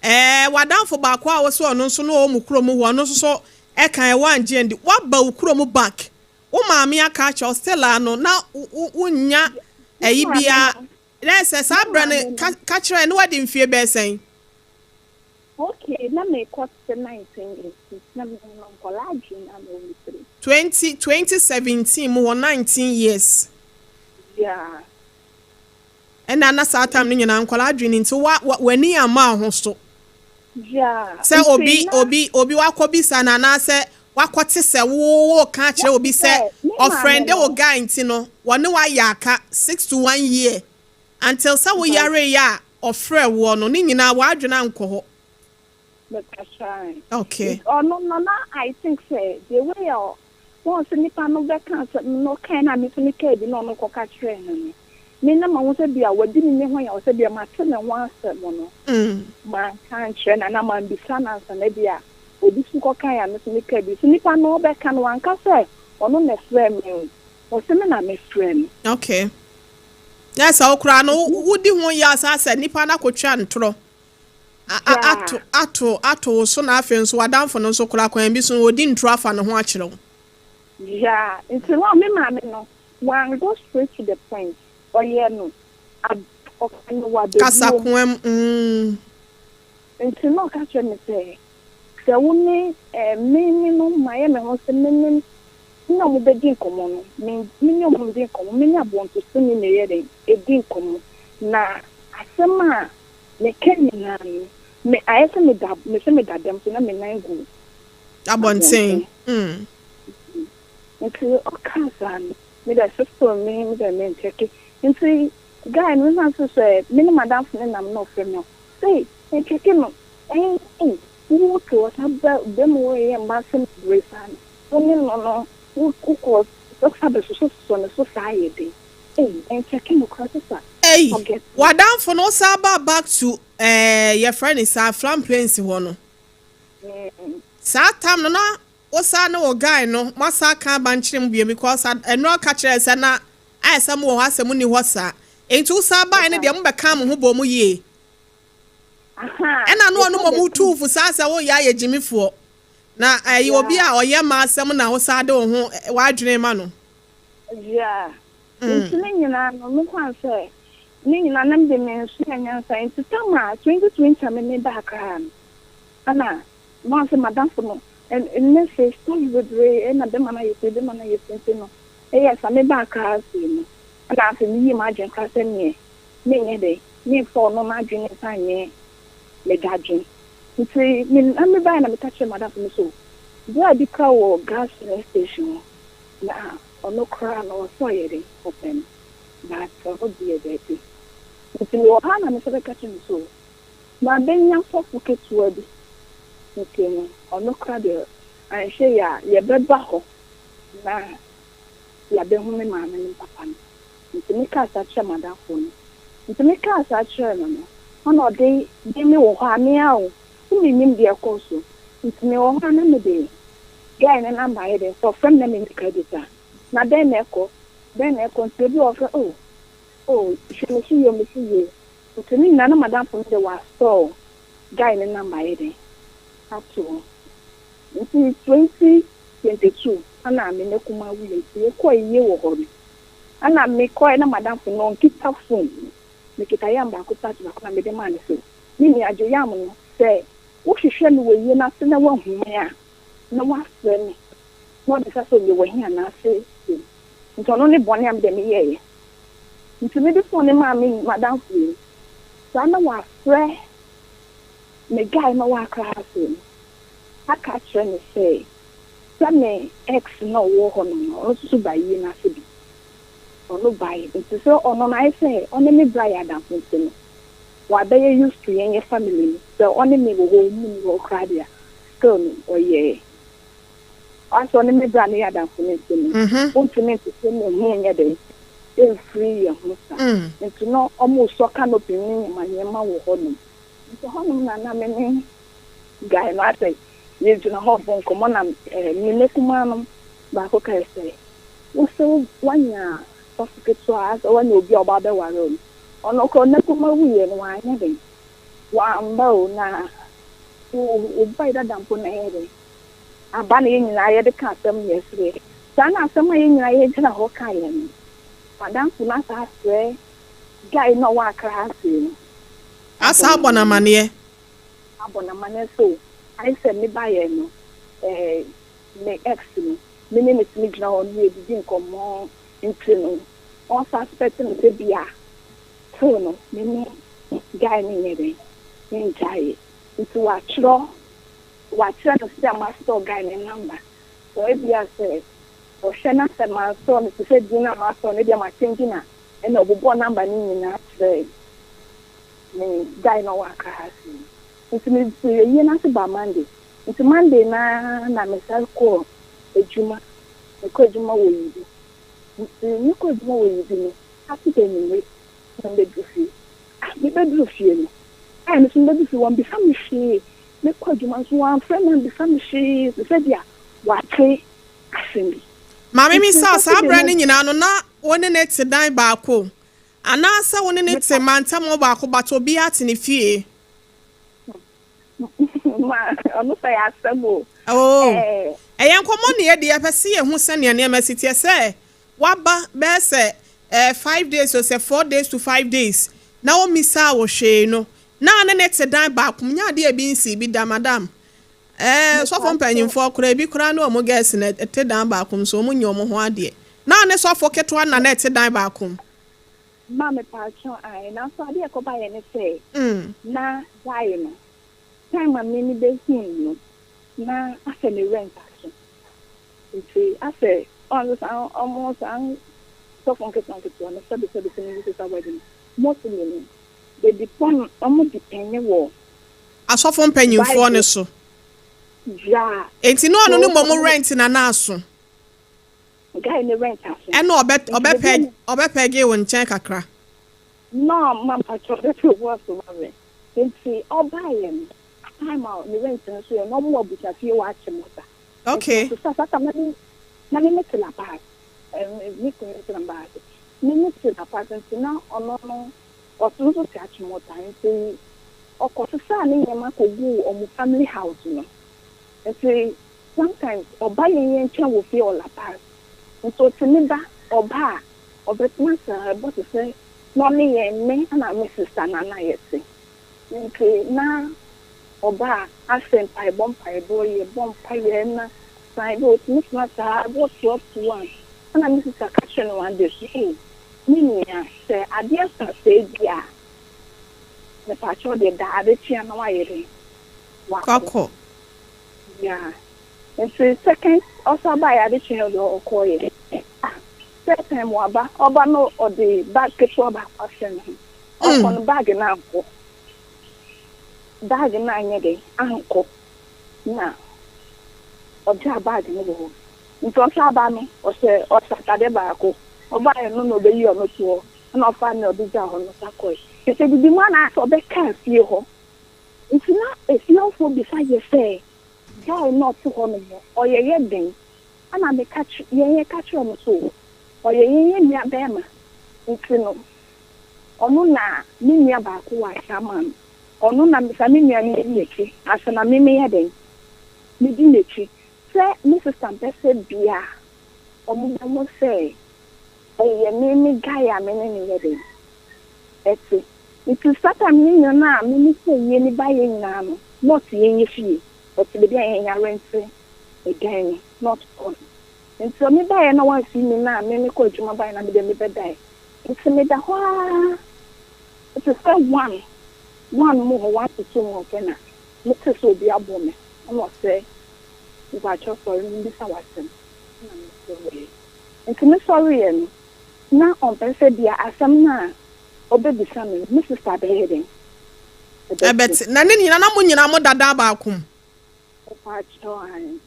Ɛɛ w'adamfo baako a wose ɔno nso na ɔwɔ mo kurom hɔ ɔno nso so ɛka ɛ woangye andi. Woaba wo kurom back wo maame aka akyerɛ wo still a no na wonnya ɛyi biara na ɛsɛ saa berɛ no ka ka kyerɛ ne wadi mfie bɛyɛ sɛn? Okay, na mekɔ sɛ 19 years na me no nkɔlaa adwene na mewɔ me tirim. 20 2017 mu hɔ 19 years. Yeah. Ɛna na saa time no nyinaa nkɔlaa adwene nti wa w'ani amma wo ho so. Yeah. Sɛ obi obi obi wakɔ bisa no anaasɛ wakɔte sɛ wo wo ka kyerɛ obi sɛ ɔfrɛnde wo guy nti no wɔne wayɛ aka 6 to 1 year until sɛ wo yare yɛ a ɔfrɛ woɔ no ne nyinaa w'adwene ankɔ hɔ. Mepɛsɛn. Okay. Ɔno no na I think sɛ the way a wɔn sɛ nipa no bɛka asɛm no kan na me nso meka bi na ɔno kɔka kyerɛ no no. Me na mahu sɛ bi a wadi me ho yaw sɛ bi a mate ne ho asɛm no, manka ankyerɛ no anaa mambisa no ansa na bi a obi so kɔkae a me nso mekaa bi. So nipa no ɔbɛka no wanka sɛ ɔno na ɛfrɛɛ me o, ɔse me na mefrɛɛ no. Okay. Na sɛ wo koraa no wodi ho yaw saa sɛ nipa no akɔtwa ntorɔ ato ato ato wo so na afei nso w'adamfo no nso koraa kwan bi so no ɔdi ntorɔ afa ne ho akyerɛ wo. Yeah, nti no me maame no Wan go straight to the point, ɔyɛɛ no ab ɔka no wɔ abɛbuo mu. Kasakoa mu, mm. Nti na ɔka kyerɛ me sɛ, sɛ wo ne eh, me ne no mayɛ me ho sɛ me ne me ne ɔmo bɛdi nkɔmmɔ no, me me ne ɔmo ndi nkɔmmɔ, me ne abɔntosoni na ɛyɛ dɛn, ɛdi nkɔmmɔ. Na asɛm a meka nyinaa no, me ayɛ sɛ meda me sɛ meda dɛm so na me nan gu Abɔnten, abɔnten. mm. Ntsi ɔkaa saa no, me dɛ sesor me, me dɛ mennkyɛke. Ntsi guy no mefa no sɛ me nye m'adamfo no nam na ɔfrɛ me a, ɔse mennkyɛke no, eii wo to hɔ saa bɛ bɛrima wei yɛ mma asɛm bebree saa no, wo nye no no wo wokɔ sa bɛsosɔsosɔ ne so saa yɛ den, ei mennkyɛke no koraa sesa Ei, forget me. w'adamfo no wosan baa back to eh, yɛfrɛ no saa Flam Plains hɔ no, saa tam no na Wo saa ne wo guy no mo asan aka aba nkyerɛ mu bio because ɛno ɔka kyerɛɛ sɛ na ayɛ sɛ mo wɔ hɔ asɛ mo nni hɔ saa nti wo saa baeɛ no deɛ mo bɛkaa mo ho bɔɔ mu yie ɛna no ɔno mmom tuu fo saa sɛ wo yɛ ayɛ gyimifoɔ na ɛyɛ obi a ɔyɛ mmaa asɛm na wo saa de wo ho w'adwene ma no. Yeah nti ne nyinaa no me kwan sɛ ne nyinaa na mede me nsua nyansa nti tam a 2020 a me me ba Accra no ɛna Maa sɛ madamfo no nnɛ sɛ story bebree na bɛma no ayɛ sei bɛma no ayɛ sei nti no ɛyɛɛ saa mebaa Accra ha sei no ɛna afei meyii m'adwene koraa sɛ neɛ menyɛ dɛn memfa ɔno n'adwene mfa nyɛ me dadwen nti me na mebaeɛ na meka kyerɛɛ madamfo no sɛ o bra bi koraa wɔ gas filling station hɔ na ɔno koraa no ɔsɛ ɔyɛ dɛn ɔpɛ me but ɔno deɛ daabi nti mewɔ hɔ a na mesɛ bɛka kyerɛ no sɛ o Mabenya sɔfo ketewa bi nti no, ɔno koraa deɛ anhwɛ yie a yɛbɛba hɔ na yɛabɛhu me maame ne me papa no. Nti mekaa saa kyerɛɛ m'adamfo no. Nti mekaa saa kyerɛɛ no no, ɛna ɔde me mewɔ hɔ a, me ara o, sɛ mennim deɛ ɛkɔɔ so. Nti mewɔ hɔ a na mede guy no number ayɛ dɛn, sɛ ɔfrɛ me na menni credit a, na dɛn na ɛkɔ, dɛn na ɛkɔ. Nti ebi wɔ hɔ ɔfrɛ, oh, oh, hwɛ me so yie o, me so yie. Nti ne nyinaa na madamfo no de wasɔɔ guy no number ayɛ dɛn ato hɔ. Nti 2022 ana me ne kumaa wuiɛ nti yɛkɔɔ ayie wɔ hɔ no ana mekɔɛ na madamfo no ɔnkita phone, mekita yam baako touch baako na mede maa no sɛ me nua gye yam no sɛ wohwehwɛ me wɔ ayie no ase na woahu me a na woafrɛ me na wabisa sɛ mewɔ he anaasɛ sei. Nti ɔno ne bɔne a me deɛ meyɛeɛ. Nti mede phone no maa me madamfo yi, saa na wafrɛ me guy no a ɔwɔ Accra ha sei no aka akyerɛ no sɛ, sɛ me ex no a ɔwɔ hɔ nom no, ɔno nso so ba ayie no ase bi. Ɔno baeɛ, nti sɛ ɔno no ayɛ sɛ ɔne me bra yɛ adamfo nti no, wabɛyɛ used to yɛn yɛ family no, sɛ ɔne me wɔ hɔ, ɔmu nni hɔ koraa deɛ a, still no ɔyɛ Ɔasɛ ɔne me bra no yɛ adamfo no ntsi no, onntumi nntsetse no ho nnyɛ dɛn mmfir hɛnho sa. Ntsi no wɔrosɔ canopy no ndzɛmba ndzɛmba wɔ hɔnom. Ntsi hɔnom na na me nye guy no asɛ yegyina hɔ robɔ nkɔmbɔ na me ne kumaa no baako kae sɛ, Wo se woanya sɔfo ketsewa asɛ woanya obi a ɔba abɛwar wo no, ɔno koraa n'akumaa wuiɛ no ɔannyɛ dɛn, ɔammba o, na wo boy dada mpo na ɛyɛ dɛn aba na yɛn nyinaa yɛde ka asɛm na yɛsereɛ. Saa na asɛm a yɛn nyinaa yɛgyina hɔ kaeɛ no, m'adamfo no asan afrɛ guy no a ɔwɔ Accra ha sei no. Asan abɔ no amaneɛ. Abɔ no amaneɛ sɛ o, ayɛ sɛ me baeɛ no, eh, me ex no, me ne no tumi gyina hɔ na yɛdidi nkɔmmɔ nti no, ɔsuspect me sɛ bi a till no me ne guy no nyɛ dɛn, yɛngyaeɛ. Nti watwerɛ Wakyerɛ no sɛ masɔ guy no number so ebia sɛ ɔhwɛ na sɛ mansɔ no te sɛ din a masɔ no ebia ma change na ɛna ɔbobɔɔ number no nyinaa kyerɛɛ me guy no a ɔwɔ Accra ha sei no. Nti me firi ayie no ase baa Monday. Nti Monday no ara na me san kɔɔ adwuma, me kɔɔ adwuma wɔ Yibi. Nti me kɔɔ adwuma wɔ Yibi no. Saturday anwummere na mebɛduru fie. Ah, mebɛduru fie no, ɛɛ me nso mebɛduru fie, wɔammisa me hwee. Mekɔ adwuma nso wɔamfrɛ me ammisa me hwee te sɛ deɛ wɔate asɛm bi. Maame Nti Misa, saa Saturday berɛ no, no nyinaa no, na wo ne no te dan baako? Anaasɛ wo ne no te mepa mantam baako but obiara te ne fie? Ma ɔno sɛ yɛ asɛm o. Oh, Ɛɛ. ɛyɛ nkɔmmɔ ne yɛdi, yɛpɛ sɛ yɛhu sɛnea nneɛma si teɛ. Sɛ woaba bɛyɛ sɛ eh, 5 days o sɛ 4 days to 5 days na wommisaa wo hwee no, na ne ne te dan baako mu, nyɛ adeɛ a ebi nsii bi da, madam. Eh, sɔfo Mepakyɛw. mpanyimfoɔ koraa, ebi koraa ne wɔn girls na ɛte dan baako mu, so wɔn nyɛ wɔn ho adeɛ. Na ne sɔfo ketewa na na ɛte dan baako mu. Ma mepakyɛw ae, nanso adeɛ a ɛkɔbaeɛ ne sɛ, na guy no, time a me ne bɛhuu no, na asɛ ne rent aso. Nti asɛ ɔno saa ɔmo saa sɔfo nketewa nketewa no, sɛbi sɛbi sɛ me use saa word no, mostly no, they depend, ɔmo depend wɔ Asɔfo mpanyimfoɔ no Bible so. Yeah. Enti na ɔno ne So mmom rent na na aso. Guy ne rent aso. Ɛna ɔbɛ Nti baabi a ɔbɛpɛ ɔbɛpɛgye wo nkyɛn kakra. Na ma mpakyɛw bɛpɛ obu aso ma me. Nti ɔbaeɛ no, time a ne rent no so yɛ na ɔmo wɔ abusuafie wɔ Achimota. Nti ɔsesa saa time na me mete La Paz. Me kunu te La Paz. Me mete La Paz nti na ɔno no ɔso nso te Achimota nti ɔkɔsesaa ne nneɛma kɔguu ɔmo family house no. Nti sometimes ɔba yɛn yɛn nkyɛn wɔ fie wɔ La Paz. Nti ɔtumi ba, ɔba a ɔbɛtena saa ɛbɔ te sɛ na ɔne yɛn, me ɛna me sister na na yɛte. Nti na ɔba a asɛ mpaebɔ mpaebɔ yɛbɔ mpaeɛ na san bi ɔtumi tena saa ɛbɔ 12 to 1 ɛna me sister ka kyerɛ no one day so, oh, me nua, sɛ adeɛ sa sɛɛ bi a, mepakyɛw deɛ da adekyea na wayɛ den wakɔ. Wakɔ. Yeah. Nti second ɔsa baeɛ adekyea deɛ ɔkɔɔyɛ. Ah, third time waba, ɔba no ɔde bag ketewa baako ahyɛ ne ho. Ɔkɔ no bag no ankɔ. Bag no anyɛ den ankɔ na ɔgyaa bag no wɔ hɔ. Nti ɔsa aba no ɔhyɛ atadeɛ baako. Ɔbaeɛ no na ɔbɛyi ɔno to hɔ ɛna ɔfa nea ɔde gyaa hɔ no sa kɔe. Nti didi mu ana asɛ ɔbɛkaa fie hɔ. Nti na efiefoɔ bisa yɛ sɛ guy na ɔte hɔ nom no ɔyɛ yɛ den. Ɛna meka yɛn yɛka kyerɛ ɔmo so ɔyɛ yɛn yɛn nua bɛrima nti no ɔno na me nua baako wɔ ahyɛama no, ɔno na mesa me nua no di n'akyi asa na me meyɛ den medi n'akyi sɛ me sister mpɛ sɛ bia ɔmo bɛho sɛ ɛyɛ me me guy a me ne ne yɛ den ɛte. Nti saa time ne nyinaa a me ne sɛ yie ne ba yɛ nyinaa no na ɔte yɛn yɛ fie, ɔte baabi a yɛn yɛ rent ɛdan no na ɔte hɔ no. Nti ɔme baeɛ na wamfi mi na me mekɔ adwuma baeɛ na mede me bɛdae. Nti meda hɔ ara te sɛ 1 1 mu hɔ, 1 to 2 mu hɔ pɛ na mete sɛ obi abɔ me ɛna ɔsɛ mpakyɛw sɔre mbisa w'asɛm na mesɔreɛ. Nti mesɔreɛ no na ɔmpɛ sɛ bia asɛm no a ɔbɛbisa me no me sister bɛyɛ den Ɛbɛte na ne nyinaa na mo nyinaa mo dada baako mu. Mpakyɛw ae.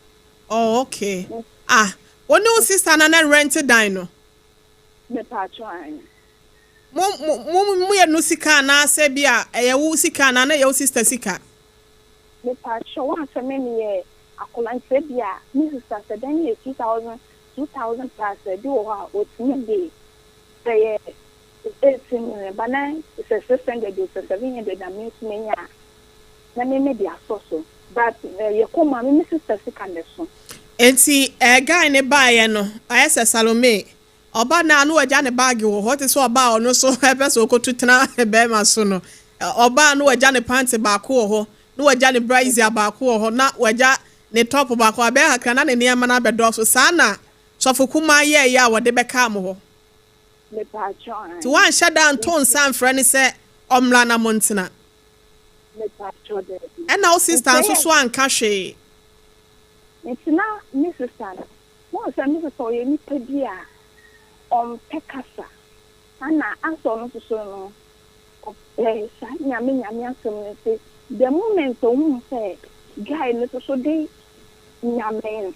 Oh, okay. Ah, wo ne wo sister na na rent dan no. Mepakyɛw ae. Mo yɛ no sika anaasɛ bi a ɛyɛ wo sika anaa na ɛyɛ wo sister sika? Mepakyɛw wansɛ me meyɛ akwadaa nti bi a me sister sɛ dan no yɛ 2,000 2,000 plus bi wɔ hɔ a otumi de sɛ yɛ 18 million ba na sɛ 600 o sɛ 700 na me nso menya a na me me de asɔ so, but yɛ kɔ mu a me me sister sika na ɛso. Enti guy ne baeɛ no ayɛ sɛ Salome ɔba na no wagya ne bag wɔ hɔ te sɛ ɔbaa ɔno so ɛpɛ sɛ ɔkɔtu tena bɛrima so no, ɔbaa no wagya ne pant baako wɔ hɔ na wagya ne brassiere baako wɔ hɔ na wagya ne top baako abɛyɛ kakra na ne nneɛma no abɛdɔɔso saa na sɔfo kumaa yɛɛyɛ a wɔde bɛkaa mo hɔ. Mepakyɛw ae. Nti woanhyɛ da nto nsa mfrɛ ne sɛ ɔmmra na mo ntena? Mepakyɛw daabi. Ɛna wo sister nso so anka hwee? Nti na me sister no wɔn sɛ me sister ɔyɛ nipa bi a ɔmpɛ kasa ana asɛ ɔno nso so no ɔpɛ saa Nyame Nyame asɛm no. Nti the moment ohun sɛ guy no nso so de Nyame Ɔyɛ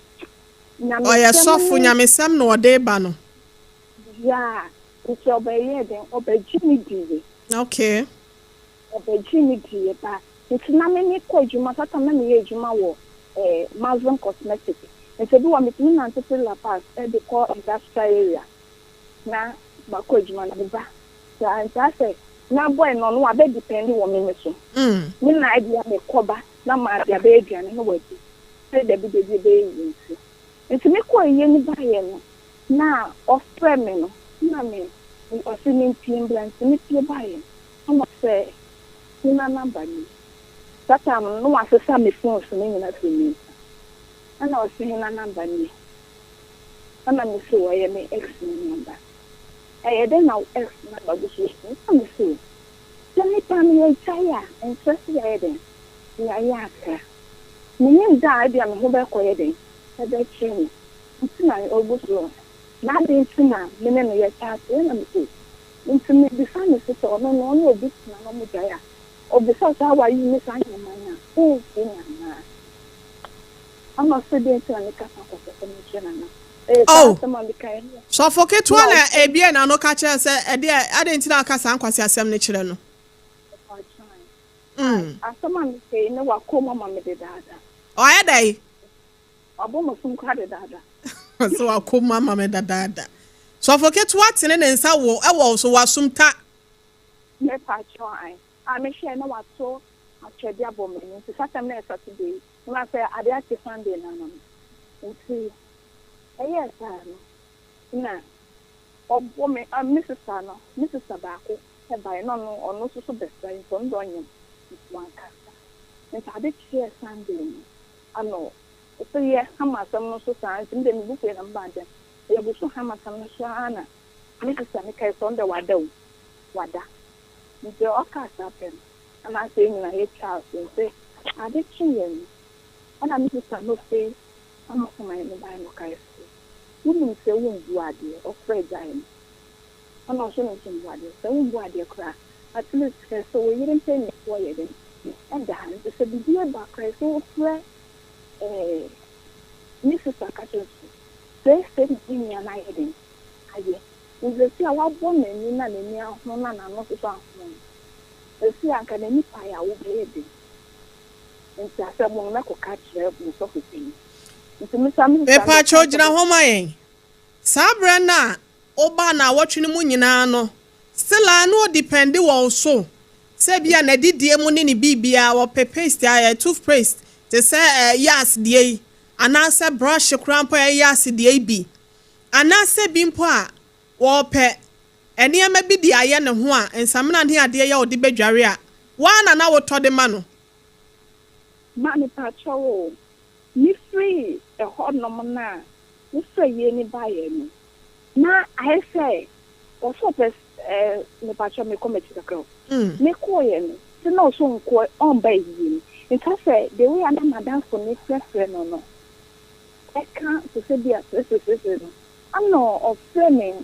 nyamesɛm sɔfo ne nyamesɛm na ɔde ba no. Yeah. Nti ɔbɛyɛɛ dɛn? Ɔbɛgye me diiɛ. Okay. Ɔbɛgye me diiɛ ba nti na me mekɔ adwuma saa time na meyɛ adwuma wɔ eh, Mazem Cosmetic. Nti ebi wɔ hɔ a metumi nante firi La Paz de kɔ industrial area na makɔ adwuma na meba. Saa nti asɛ na boy no ɔno wabɛ depend wɔ me me so. Me na ebia mekɔ ba na made abɛyɛ aduane na wadi. Sɛ dabi dabi ɛbɛyɛ yie nti. Nti mekɔɔ ayie no baeɛ no na ɔfrɛ me no na me ɔse mempue mbra nti mepue baeɛ no na ɔsɛ hena number nie saa time no na wasesa me phones no nyina firi me nsa ɛna ɔse hena number nie ɛna mese ɔyɛ me ex no number ɛyɛ dɛn na wo ex number gu so wɔ phone na mese sɛ nipa no yɛgyae a ɛnkyerɛ sɛ yɛayɛ dɛn yɛayɛ akra menim da a ebia me ho bɛkɔyɛ dɛn ɛbɛkyere me nti na ɔgu so na adɛn nti na me ne no yɛ chat ɛna me se nti me bisa no se sɛ ɔno no ɔne obi tena na ɔmo gyae a ɔbisa sɛ how are you ne saa nneɛma no a ɔnfii no anaa ɛna ɔse dɛn nti na me ka saa nkwaseasɛm no kyerɛ no anaa ɛyɛ saa Oh, asɛm a meka yi ne sɔfo ketewa na na ɔse ebie n'ano ka kyerɛ sɛ ɛdeɛ adɛn nti na aka saa nkwaseasɛm no kyerɛ no? ɔkwan a asɛm a meka yi ne wakɔ mu ama me dedaada. Ɔayɛ dɛn? Wabɔ m'asom koraa dedaada. Sɛ wakɔ mu ama me dadaada. Sɔfo ketewa tene ne nsa wɔ ɛwɔ so w'asom ta. Mepa kyɛw ae. A mehwɛɛ na wato atwɛde abɔ m'ani nti saa time no yɛ Saturday na sɛ ade akye Sunday no ama me nti ɛyɛɛ saa no na ɔbɔ me a me sister no me sister baako baeɛ na ɔno ɔno nso so bɛsra nti ɔno deɛ ɔnyem nti wankasa nti ade kyeɛ Sunday no ano Ɔsɛ yɛ hama asɛm no so saa nti medeɛ me bo fuiɛ na me baa dɛm. Yɛgu so hama asɛm no so ara na me sista no kae sɛ ɔno deɛ wada o, wada. Nti ɔkaa saa pɛ no ɛna asɛ yɛn nyinaa yɛtwaa so nti ade kyeeɛ no ɛna me sista no firi Amasaman no baeɛ na ɔkae sɛ wonim sɛ wombu adeɛ, ɔfrɛɛ gyae no ɛna ɔse wonim sɛ wombu adeɛ, sɛ wombu adeɛ koraa a at least hwɛ sɛ wo yere mpaninfoɔ yɛ dɛn ɛda ha nti sɛ biribi ba koraa ɛsɛ wofrɛ Eh, me sister ka kyerɛ me sɛ, seesei na me nua no ayɛ dɛn? Ayɛ. Nti seesei a wabɔ n'ani na n'ani ahono na n'ano nso so ahono no, seesei a anka n'ani pae a wobɛyɛ dɛn? Nti asɛm no mɛkɔka akyerɛ me sɔfo panin. Nti me saa me sister no deɛ Mepakyɛw ɔka gyina sɛ hɔ ma yɛn. Saa berɛ no a wobaa naawɔtwe no mu nyinaa no, still a na ɔdepɛnde wɔ wo so sɛ ebia n'adidie mu ne ne biribiara, ɔpɛ paste a, toothpaste te sɛ Yas deɛ yi, anaasɛ brush koraa mpo a ɛyɛ Yas deɛ yi bi, anaasɛ bi mpo a ɔpɛ nneɛma bi de ayɛ ne ho a, nsamena ne adeɛ yi a ɔde bɛdware a, wo ara na na wotɔ de ma no. Ma mepakyɛw o, Me firii ɛhɔ nom no a wo frɛ yie no baeɛ no na ayɛ sɛ ɔsɛ ɔpɛ eh mepakyɛw mekɔ m'akyi kakra o me kɔeɛ no sɛ na ɔsɛ ɔnkɔ ɔmba ayie no nti asɛ the way a na madamfo no frɛfrɛ no no ɛka te sɛ bi a sresresresre no ana ɔfrɛ me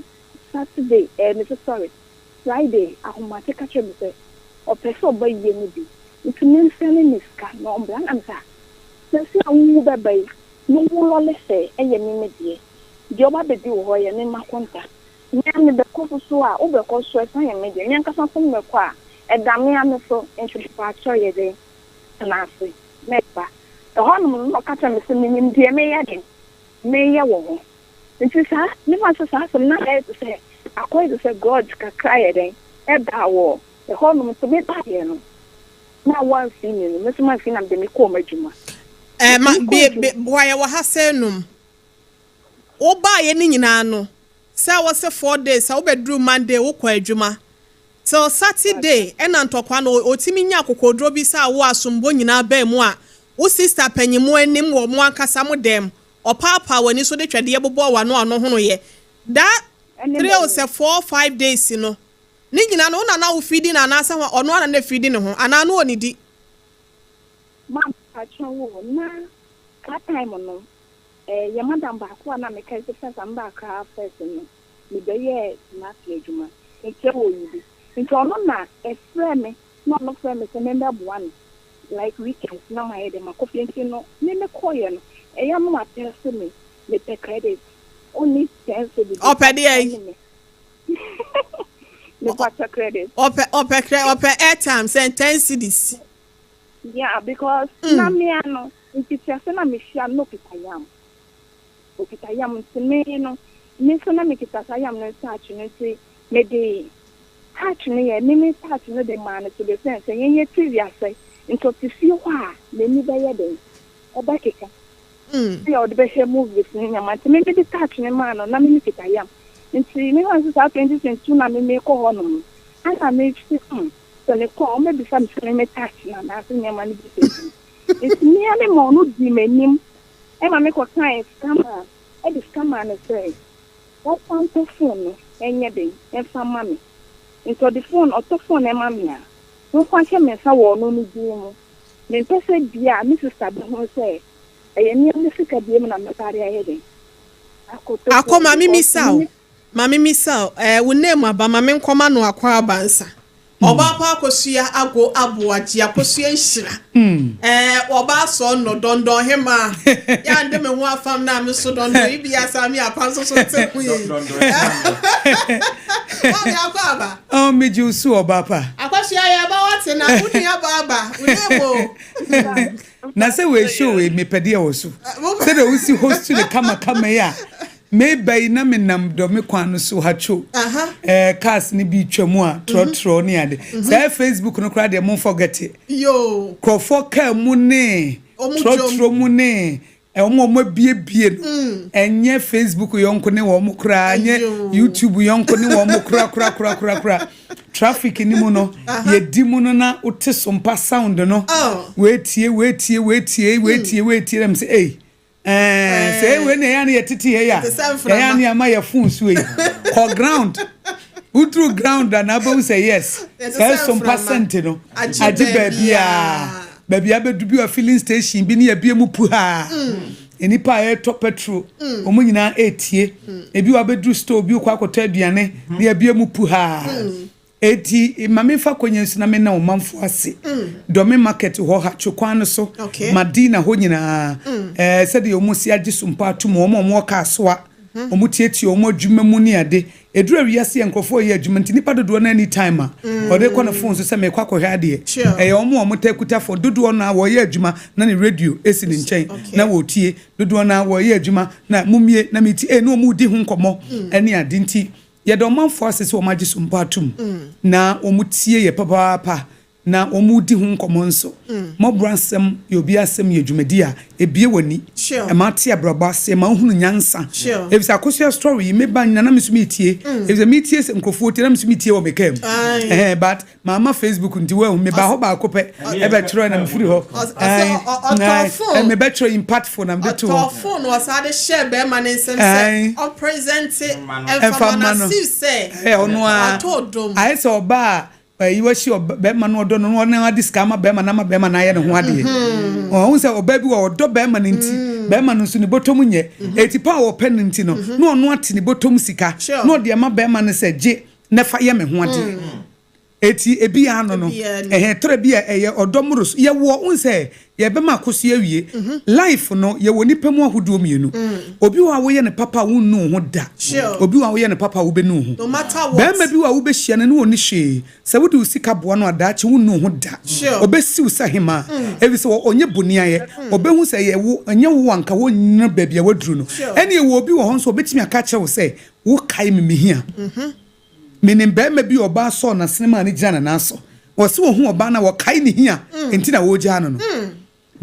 Saturday eh mese sorry Friday ahomakye ka kyerɛ me sɛ ɔpɛ sɛ ɔba yie no bi nti mensɛne no sika na ɔmbra na mese ah sɛsei a wo bɛba yi no wo lɔle fɛ ɛyɛ me me deɛ deɛ ɔba bɛdi wɔ hɔ yɛ me makonta me a mebɛkɔ so so a wobɛkɔ so ɛsan yɛ me deɛ me ankasa nso mɛkɔ a ɛda me a me so nti mepaakyɛw yɛ dɛn tena ase mɛba ɛhɔ nom no na ɔka kyerɛ me sɛ menim deɛ meyɛ den meyɛ wɔ hɔ Nti saa, mefa no sɛ saa asɛm no na ayɛ te sɛ, akɔyɛ te sɛ grudge kakra yɛ dɛn, ɛbaa wɔ ɛhɔnom. Nti mebaeɛ no, na wɔamfii me no, me nso mamfii na mede mekɔɔ m'adwuma. Ɛɛ, Nti ma, mekɔɔ be, be, adwuma. boa yɛ wɔ ha sɛ nom. Wobaeɛ no nyinaa no, sɛ wose 4 days, sɛ wobɛduru Monday wokɔ adwuma, till Saturday ɛna ntɔkwa no, ɔtumi nya akokoɔduro bi sɛ awo asombɔ nyinaa baa mu a, wo sister panyin mo anim wɔ mo ankasa mo dan mu, ɔpaapaa w'ani so de twɛdeɛ bobɔɔ w'ano a ɔno honoeɛ. That Ɛne 3 o m'anim. sɛ 4, 5 days no, ne nyinaa no, wo na na wofidi no anaasɛ hwan, ɔno ara na na ɛfidi ne ho anaa na ɔnnidi? Ma mepakyɛ wo o, na saa time no, eh, yɛ madam baako a na meka sɛ first a mebaa Accra first no, mebɛyɛɛ tilapia adwuma, nti ɛwɔ Oyibi. Nti ɔno na ɛfrɛ me, na ɔno frɛ me sɛ memmɛboa no like weekends na mayɛ dɛ makɔ fie. Nti no, me mekɔeɛ no, ɛyɛ a na watɛste me, mepɛ credit, ɔnni 10 cedi bi, Ɔpɛ deɛ? ɔsɛne me. Mepakyɛ credit. Ɔpɛ ɔpɛ krɛ ɔpɛ airtime sɛn ten cedis. Yeah because na mea no mfitiase na mehyia no na okita yam okita yam nti me no me nso na mekita saa yam no starch no nti mede starch no yɛ me me starch no de maa no to the sense sɛ yɛn yɛte wiase nti ɔte fie hɔ a n'ani bɛyɛ den ɛbɛkeka sɛ ɔde bɛhwɛ movies ne nneɛma nti me mede touch no maa no na me mekita yam nti me fa no sɛ saa 2022 na me mekɔ hɔ nom no ana me se hmm sɛ mekɔ a wɔbɛbisa me sɛ me me touch no anaasɛ nneɛma no bi sɛ bi nti me a me ma ɔno di m'anim ɛma me kɔ kae sika maa ɛde sika maa no sɛ wɔmfa ntɔ phone no ɛnyɛ den ɛmfa ma me nti ɔde phone ɔtɔ phone no ɛma me a wɔmfa nhyɛ me nsa wɔ ɔno no din mu. Mempɛ sɛ bia me sister bɛhunu sɛ ɛyɛ me ara me sika biom na mɛsan de ayɛ dɛn akɔtɔ Akɔ phone ma me because misa me wo ne. ma me misa wo eh wo name aba ma me nkɔma no akwaaba nsa Ɔbaa pa akosua ago aboa gye akosua nhyira eh ɔbaa sɔɔ nnɔ dɔndɔn hemaa yɛ ande me ho afam na me so dɔndɔn yi bi asa me apa nso so te ho yi Maame akwaaba. Oh me gye wo so ɔbaa pa. Akosua yɛ ba wate na wo nua ba aba wo name o. Na sɛ wei show wei mepɛ deɛ wɔ so sɛdeɛ wosi host no kama kama yi a meba yi na menam dɔ me kwan no so hatwo eh, cars no bi twa mu a trɔtrɔ ne ade saa Facebook no koraa deɛ mo forget it nkurɔfoɔ kaa mu ne trɔtrɔ mu ne Wɔn a wɔabuebue no, ɛnyɛ Facebook yɔnko ne wɔn koraa, ɛnyɛ YouTube yɔnko ne wɔn korakorakorakorakora. Traffic no mu no, yɛdi mu no na wote sompa sound no, wetie, wetie, wetie, wetie, wetie, na mesɛ, ei, ɛɛ, sɛ wei na ɛyɛ a na yɛtete yɛ a, ɛyɛ a na yɛama yɛ phone so yi. Kɔ ground. Woduru ground a na wobɛhu sɛ yes, sɛ sompa sɛnte no, agye baabiara. Baabi a abɛdu bi wɔ filling station bi ne yɛabue mu puhaa. Nnipa a ɛretɔ petrol, wɔn nyinaa retie. Ebi wɔ abɛduru store bi wokɔ akɔtɔ aduane ne yɛabue mu puhaa. Eti ma memfa akonnwa nso na menna ɔmanfoɔ ase. Dɔme market hɔ, Hatcho kwan no so, Madina hɔ nyinaa. Ɛɛ sɛdeɛ wɔn si agye so mpo atom, wɔn a wɔwɔ kaa soa, wɔtiatia wɔn adwuma mu ne ade. Ɛduru awiase a nkurɔfoɔ reyɛ adwuma nti nnipa dodoɔ no ara nni time a ɔde kɔ ne phone so sɛ merekɔ akɔhwɛ adeɛ. Ɛyɛ wɔn a wɔtaa kuta phone dodoɔ no ara wɔreyɛ adwuma na ne radio si ne nkyɛn na wɔretie. Dodoɔ no ara wɔreyɛ adwuma na mommie na meretie ee na wɔredi ho nkɔmmɔ ne ade nti yɛda ɔmanfoɔ ase sɛ wɔagye so mpo atom na wɔtie yɛ papaapa. Na wɔredi ho nkɔmmɔ nso. Mmɔborɔ asɛm yɛ obi asɛm yɛ dwumadi a ɛbue w'ani, ɛma wote abrabɔ ase, ɛma wohunu nyansa. Ɛfiri sɛ Akosua story yi meba nyina na me nso meretie. Ɛfiri sɛ meretie sɛ nkurɔfoɔ tie na me nso metie wɔ me kaa mu. Ɛhɛn but mamma Facebook nti woahu mebaa hɔ baako pɛ ɛbɛtwerɛ na mefiri hɔ. Ɛn mebɛtwerɛ impactful na mede too hɔ. Ɔtɔɔ phone na ɔsan de hyɛɛ bɛrima no nsam sɛ ɔmpresente ɛmfa ma no as if sɛ watɔ dom. Ayɛ sɛ ɔbaa a Ayi wasi bɛrima no ɔdɔ no na ɔne ade sika ama bɛrima no ama bɛrima no ayɛ ne ho adeɛ. Mm-hmm. Ɔhu sɛ ɔbaa bi wɔ ɔdɔ bɛrima no nti mm. bɛrima no nso ne bɔtɔm nyɛ. Mm-hmm. Eti pa a ɔpɛ no nti no mm-hmm. na ɔno ate ne bɔtɔm sika na ɔde ama bɛrima no sɛ gye na fa yɛ me ho adeɛ. Mm. Eti ebi ano no ɛhɛn tɔrɔ bi a ɛyɛ ɔdɔ mmoro so yɛwɔ n sɛ Yɛbɛma akosi awie. Life no, yɛwɔ nipa mu ahodoɔ mmienu. Obi wɔ hɔ a woyɛ no papa a wonnu wo ho da. Obi wɔ hɔ a woyɛ no papa a wobɛnu wo ho. Barima bi wɔ hɔ a wobɛhyia no ne ɔnni hwee. Sɛ wode wo sika boa no a, daakye wonnu wo ho da. Ɔbɛsi wo sɛ ahemaa. Ɛfiri sɛ ɔnyɛ boniayɛ. Ɔbɛhu sɛ ɛyɛ wo, ɛnyɛ wo a anka wɔnnyina baabi a waduru no. Ɛnna yɛwɔ obi wɔ hɔ nso a ɔbɛtumi aka akyerɛ wo sɛ, wokae me, mehia. Menim barima bi a ɔbaa sɔɔ n'asene maa no gyina ne nan so. Ɔse ɔhu ɔbaa no a ɔkae ne hia nti na ɔregyaa no no.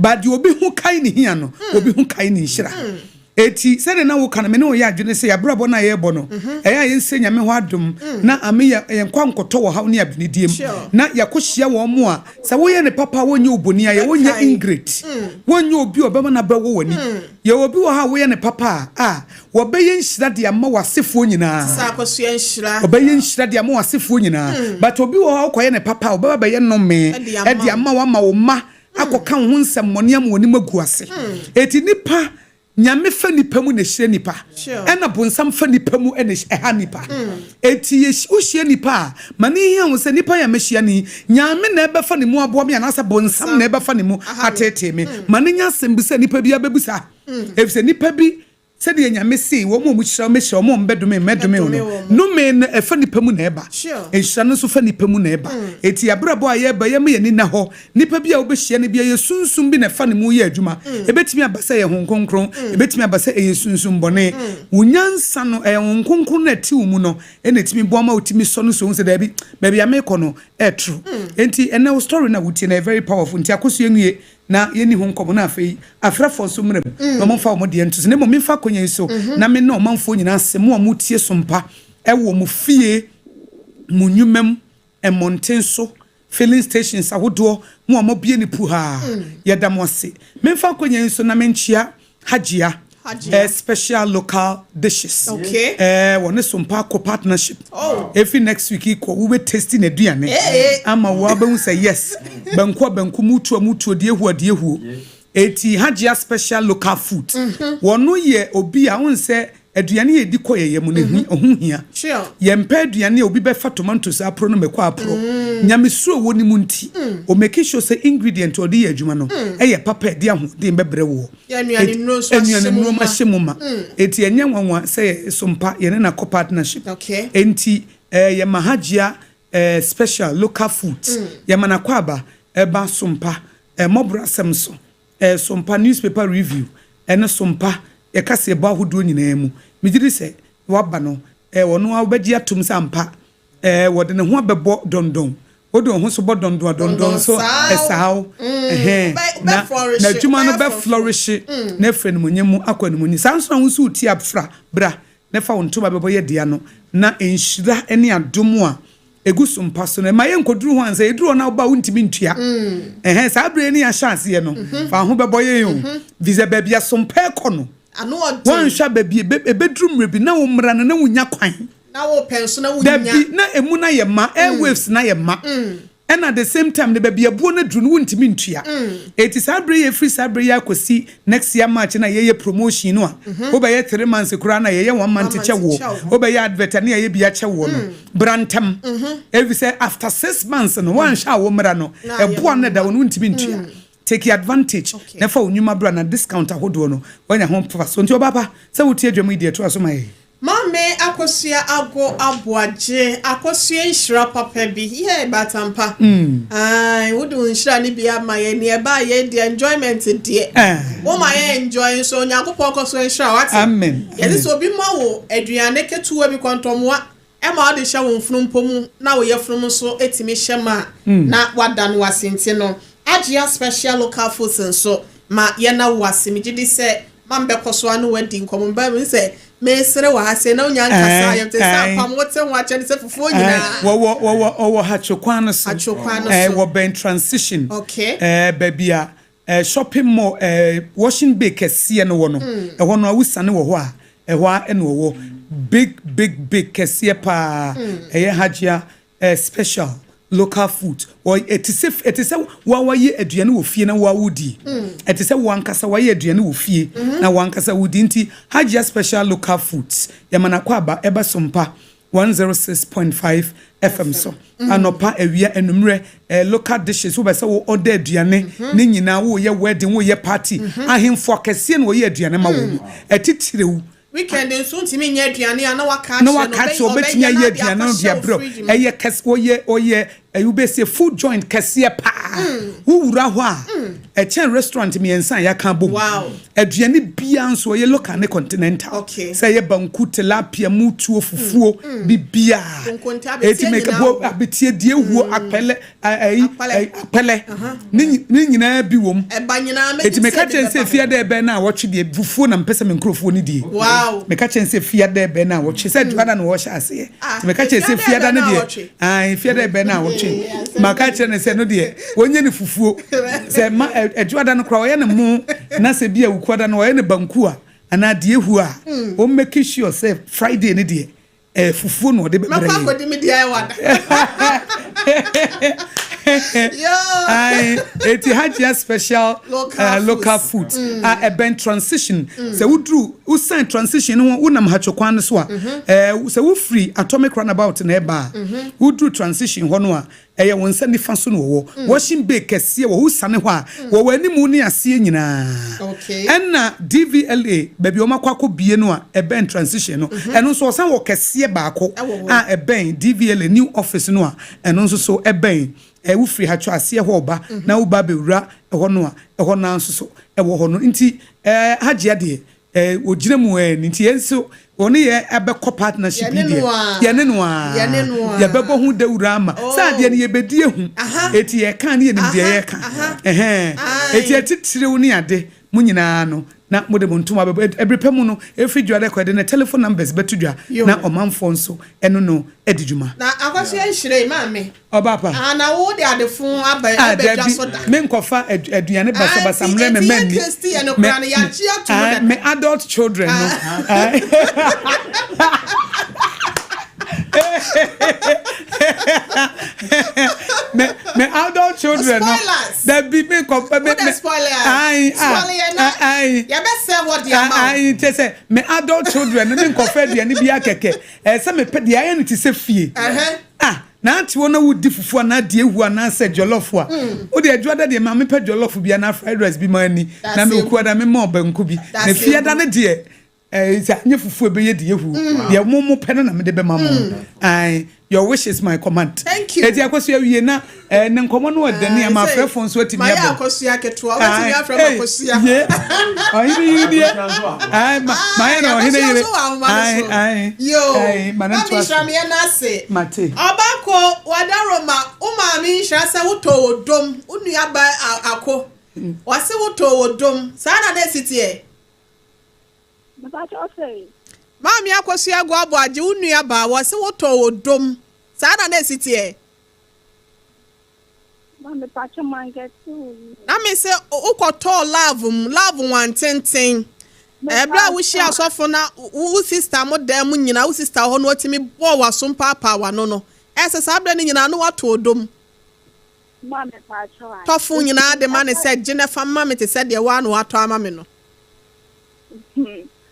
But deɛ obi ho kae ne hia no, obi ho kae ne nhyira. Eti sɛdeɛ na woka no, me ne wo yɛ adwene sɛ yɛabrabɔ no a yɛrebɔ no, ɛyɛ a yɛnsrɛ Nyame hɔ adom na ame yɛ yɛnkɔ ankɔtɔ ɔhaw ne abenedie mu na yɛakɔhyia wɔn a sɛ woyɛ no papa a wɔnyɛ wo boniayɛ, wɔnyɛ ingrate, wɔnyɛ obi a ɔbɛma n'abrɛ wɔ w'ani. Yɛwɔ obi wɔ hɔ a woyɛ no papa a, a Wɔbɛyɛ nhyira de ama w'asefoɔ nyinaa. Te sɛ akosua nhyira. Wɔbɛyɛ nhyira de ama w'asefoɔ nyinaa. But obi wɔ hɔ a wokɔyɛ no papa a, ɔbɛba abɛyɛ nnome de ama wo ama wo mma akɔka wo ho nsɛmmɔne ama w'anim agu ase. Enti nnipa, Nyame fa nnipa mu na ɛhyira nnipa, ɛna bonsam fa nnipa mu na ɛha nnipa. Enti wohyia nnipa a, ma no nhia wo sɛ nnipa yi a mahyia no yi, Nyame na ɛbɛfa ne mu aboa me anaasɛ bonsam na ɛbɛfa ne mu ateetee me. Ma no nyɛ asɛm bi sɛ nnipa biara bɛbisa. Efisɛ nnipa bi. Sɛdeɛ Nyame se, wɔn a wɔhyira wo mɛhyira wɔn, wɔn a wɔbɛdome me mɛdome wɔn no, nnome no ɛfa nnipa mu na ɛba, nhyira no nso fa nnipa mu na ɛba. Enti abrabɔ a yɛreba yɛmma yɛn ani nna hɔ, nnipa bi a wobɛhyia no bi ɛyɛ sunsum bi na ɛfa ne mu yɛ adwuma, ɛbɛtumi aba sɛ ɛyɛ Honhom Kronkron, ɛbɛtumi aba sɛ ɛyɛ sunsum bɔne. Wo nyansa no, ɛyɛ Honhom Kronkron no a ɛte wo mu no na ɛtumi boa ma wotumi sɔ no so hu sɛ daabi, baabi a merekɔ no ɛretoro. Enti ɛnnɛ wo story no a wotie no ɛyɛ very powerful, nti akosua nwie. na yɛnni ho nkɔmmɔ, na afei afrɛfoɔ nso mmra mu, na wɔmfa wɔn deɛ nto so. Na mmom memfa akwannya yi so na menna ɔmanfoɔ nyinaa ase, mo a motie som pa wɔ mo fie, mo nnwuma mu, mmɔnten so, filling stations ahodoɔ, mo a moabue no puhaa, yɛda mo ase. Memfa akwannya yi so na menkyea Hajia eh, special local dishes okay. eh, wɔne Sompa akɔ partnership oh. Efi next week kɔ wobɛ tasty n'aduane hey. Eh. Ama wo abɛhu sɛ yes, banku a banku, mutuo a mutuo, deɛ ehu a deɛ ehuo. Eti Hajia special local food mm -hmm. Wɔno yɛ obi a wɔn sɛ Aduane a yɛdi kɔ yɛn yam no, ɛho hia. Yɛmpɛ aduane a obi bɛfa tomatoes aporo no mako aporo. Nyamesuro a ɛwɔ ne mu nti, ɔ make sure sɛ ingredient a ɔde yɛ adwuma no yɛ papa a ɛde ahoɔden bɛbrɛ woɔ. Anuanennuro ahyɛ mu ma. Enti ɛnyɛ nwanwa sɛ yɛn Sompa yɛne no akɔ partnership. Enti yɛma Hajia special local foods, yɛma no akwaaba ba Sompa mmɔborɔ asɛm so. Sompa Newspaper Review ne Sompa yɛ kaseɛbɔ ahodoɔ nyinaa mu. Megye di sɛ waba no, ɔno ara wobɛgye atom sɛ ampa wɔde ne ho abɛbɔ dɔndɔn. Wode wo ho so bɔ dɔndɔn a, dɔndɔn nso saa wo. Ɛhɛn, na n'adwuma no bɛflɔrehye na afiri animuonyam mu akɔ animuonyam. Saa nso na wo nso wotie a, fra, bra na fa wo ntoma bɛbɔ yɛ dea no, na nhyira ne adom a ɛgu so mpa so no, mma yɛnkɔduru hɔ ansa. Ɛduru hɔ na woba a, wontumi ntua. Ɛhɛn, saa berɛ yi ne yɛahyɛ aseɛ no, fa wo ho bɛbɔ yɛn o. Firi sɛ baabi a sompa rekɔ no, woanhwɛ a baabi ɛbɛduru mmerɛ bi na wo mmara no na wonnya kwan. Dabi, na ɛmu no ayɛ ma, airwaves no ayɛ ma. Ɛna the same time no baabi abuo no aduru no wontumi ntua. Enti saa berɛ yi ɛfiri saa berɛ yi ara kɔsi next year March no a yɛyɛ promotion no a wobɛyɛ 3 months koraa no a yɛyɛ one month kyɛ woɔ, wobɛyɛ advert a ne yɛayɛ bi akyɛ woɔ no, bra ntɛm. Ɛfiri sɛ after 6 months no woanhwɛ a wo mmara no ɛboa no ɛda hɔ no wontumi ntua. Take advantage na fa wo nnwuma bra na discount ahodoɔ no woanya ho mfasoɔ. Nti ɔbaa pa sɛ wotie dwam yi deɛ toa so ma yɛn. Maame Akosua Ago Aboagye, Akosua nhyira papa bi, yɛɛ batampa. Ae, wode wo nhyira no bi ama yɛn, nea ɛbaa yɛn deɛ enjoyment deɛ. Woma yɛ enjoy nso, Onyankopɔn kɔ so nhyira wate. Amen. Yɛde sɛ obi ma wo aduane ketewa bi kɔntɔmmoa ɛma wode hyɛ wo mfunumpɔ mu na wo yafunu nso etumi hyɛ ma na wada no ase nti no. Agyea Special Local Foods nso ma yɛna wo ase. Megye di sɛ ma mbɛkɔ so ano wadi nkɔmmɔ mbaa mu sɛ mesere wɔ ha sɛ na wonya nkasa yɛte sɛ apam wote ho akyɛ ne sɛ fufuo nyinaa. Wɔwɔ Hatcho kwan no so. Hatcho kwan no so. Wɔbɛn transition. Okay. Baabi a shopping mall washing bay kɛseɛ no wɔ no. Ɛhɔ no awusane wɔ hɔ a ɛhɔ a ɛna ɔwɔ big big big kɛseɛ paa. Ɛyɛ Hajia Special Local Food. Ɛte sɛ wa wayɛ aduane wɔ fie na wa wodi. Ɛte sɛ wankasa wayɛ aduane wɔ fie na wankasa wodi. Nti Hajia Special Local Foods yɛma no akɔ aba ɛba Sompa 106.5 FM so. Anɔpa, awia, anummerɛ, local dishes wobɛ sɛ wo order aduane ne nyinaa, woyɛ wedding, woyɛ party, ahemfo akɛseɛ na wɔyɛ aduane ma wɔ mu. Ɛtitiriw Weekend nso ntumi nyɛ aduane a na waka na akyerɛ waka kyerɛ ɔbɛtumi ayɛ aduane no de abrɛ. Ɛyɛ kɛse, ɔyɛ ɛyi wobɛsie food joint kɛseɛ paa. Wowura hɔ a ɛkyɛn restaurant mmiɛnsa a yɛaka bom. Aduane biara nso ɔyɛ, local ne continental. Sɛ ɛyɛ banku, tilapia, mutuo, fufuo, bibiara. Eti meka bo abetie die huo akpɛlɛ ɛyi akpɛlɛ ne nyinaa bi wɔ mu. Eti meka kyɛn sɛ fia dɛ ɛbɛn na awɔtwe deɛ fufuo na mpɛ sɛ me nkurɔfoɔ no die. Meka kyɛn sɛ fia dɛ ɛbɛn na awɔtwe sɛ aduada na wɔhyɛ aseɛ. Eti meka kyɛn sɛ fiada no deɛ ayi fia dɛ ɛbɛn na awɔtwe maka kyerɛ ne sɛ no deɛ wɔnyɛ ne fufuo sɛ ma aduada no koraa ɔyɛ ne mo na sɛ bi a wukuada no ɔyɛ ne banku a anaa deɛ hu a wɔn make sure sɛ Friday ne deɛ fufuo na ɔde bɛbrɛ yɛn. Mɛkɔ akɔdi mi deɛ ɛwɔ ada. Ae, eti Hajia special eh, local food a ɛbɛn transition. Sɛ woduru, wosan transition no ho, wonam Hatcho kwan no so a, eh, sɛ wofiri Atomic Runabout na ɛba a, woduru transition hɔ no a, Ɛyɛ wo nsa nifa so na wɔwɔ. Washing bay kɛseɛ wɔ hɔ, wosiane hɔ a, wɔwɔ animu ne aseɛ nyinaa. Ɛna DVLA, baabi a wɔakɔ akɔbie no a ɛbɛn transition no, ɛno nso wɔsan wɔ kɛseɛ baako a ɛbɛn DVLA new office no a ɛno nso so ɛbɛn. Wofiri Hatcho aseɛ hɔ reba na woba abɛwura ɛhɔ no a, ɛhɔ no ara nso so ɛwɔ hɔ no. Nti Hajia deɛ, Eh ogyina mu eh nti yɛn nso ɔne yɛn abɛkɔ partnership yi deɛ yɛne no aa yɛbɛbɔ ho dawuro ama sɛ adeɛ no yɛbɛdi ahu eti yɛka ne yɛnim deɛ yɛka ɛhɛn eti atitiriw ne ade mo nyinaa no na mode mo ntoma bɛbɔ ɛbere pɛ mu no ɛfiri dwa dɛ kɔ yɛde ne telephone numbers bɛto dwa na ɔmanfoɔ nso ɛno no adi dwuma. Na akɔsoɛ nhyira yi maame. Ɔba pa. Ah na wo de ade fo aba Ah ɛbɛ dwa dabi so da. me nkɔfa aduane Ah basabasa nti mmerɛ me nti mma yɛn nni taste yɛ no me koraa no yɛagye ato mu ah dada. me adult children no Ah. me me adult children no Spoilers. dabi me nkɔfa me Wo de me spoil yɛ. ayi ah Spoil yɛ na ayi yɛbɛsɛ wɔ de ama wo. ayi kyɛ sɛ me adult children no me nkɔfa aduane bi akɛkɛ ɛsɛ mepɛ deɛ ayɛ no te sɛ fie Ɛhɛn. ah Na ante hɔ na wodi fufu anaa deɛ ehu anaasɛ jollof a, wo deɛ Adwoada deɛ ma mepɛ jollof bi anaa fried rice bi ma ani, na me Okuada mema wo banku bi, na Fiada no deɛ eh, sɛ anyɛ fufu a ɛbɛyɛ deɛ ehu, deɛ mo mo pɛ no na mede bɛma mo. Ae, your wish is my command. Thank you. Eti Akosua wie na eh, ne nkɔmmɔ no ɔdɛ ne ama Ae, sɛ afrɛfoɔ nso atumi mayɛ abam. Akosua ketewa, wobɛtumi Ae, afrɛ me ei, Akosua. ye, ɔhene yere nie. Ae, ma, mayɛ no Ae, ɔhene Akosua yere. nso wɔ ahoma no Ae, so. ae. Yoo, Ae, ma no Mami ntoa nhyira so. me yɛn ase. Mate. Ɔbako, Wadaroma, wo maame nhyira sɛ wotɔɔ wɔ dom, wo nua ba Ako, wɔse wotɔɔ wɔ dom, saa na na esi teɛ? Mepakyɛw sɛn? Maame Akosua Aguaboagye, wo nua baa, wɔse wotɔɔ wɔ dom, saa na na esi teɛ? Ma mepakyɛw mangɛte wo yie. Na me se wokɔtɔɔ love mu, love nwantenten. Ɛberɛ a wohyia asɔfo na wo sister mo dan mu nyinaa, wo sister wɔ hɔ na ɔtumi bɔɔ w'asom paapaa w'ano no, ɛsɛ saa berɛ no nyinaa na woatɔ ɔdɔ mu. Ma mepakyɛw ae. Tɔ fon nyinaa de ma no sɛ gye na fa ma me te sɛ deɛ wo ara na woatɔ ama me no.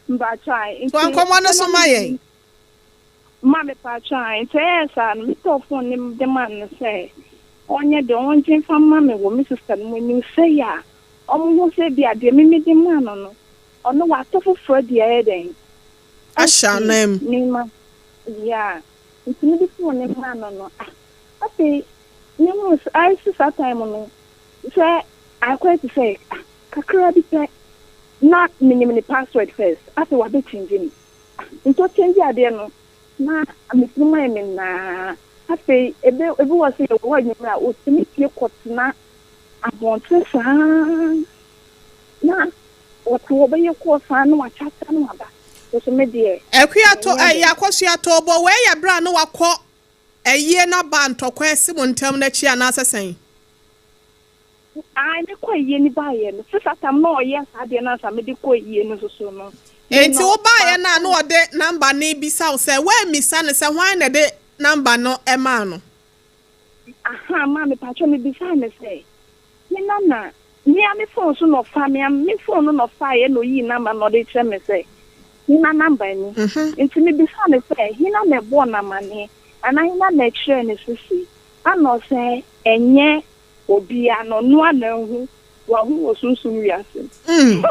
Mpakyɛw ae. Toa nkɔmmɔ no so ma yɛn. Ma mepakyɛw ae. Nti ɛyɛɛ saa no, metɔɔ fon no de maa no sɛ ɔnyɛ dɛn ɔngye mfa mma me wɔ me sister nom anim sɛi a ɔmo hu sɛ ebia deɛ me mede maa no no ɔno watɔ foforɔ de ayɛ dɛn Ahyɛ asi anan mu. me ma yeah nti mede phone no maa no no ah afei me huu sɛ ayɛ sɛ saa time no sɛ akɔyɛ te sɛ ah kakra bi pɛ na menim ne password first afei wabɛ change no ah nti ɔchange adeɛ no na me tirim ayɛ me naa afei ebe ebi wɔ sɛ yɛwɔ hɔ anwummerɛ a ɔtumi pue kɔtena abɔnten saa na ɔte hɔ bɛyɛ kɔɔ saa na wakyakya na waba nso me deɛ Akua to menyɛ ɛyi dɛ. Akosua Toobo wei yɛ berɛ a na wakɔ ayie na ba ntɔkwa asi mo ntam no akyi anaasɛ sɛn? Ae me kɔ ayie no baeɛ no sɛ satam na ɔyɛ saa adeɛ no ansa mede kɔ ayie no nso so no me Enti no wo baeɛ no a na mafa ɔde number no rebisa wo sɛ woammisa no sɛ hwan na ɛde number no maa no? Ahaa maa mepakyɛw mebisaa no sɛ hena na me ara me phone so na ɔfa me ara me phone no na ɔfaeɛ na oyii number no na ɔde kyerɛ me sɛ hena number ni nti mebisaa no sɛ hena na ɛbɔɔ no amaneɛ anaa hena na ɛkyerɛɛ no sisi ana ɔsɛ ɛnyɛ obiara na ɔno ara na ahu wahu wɔ sunsum wiase mu. Mm.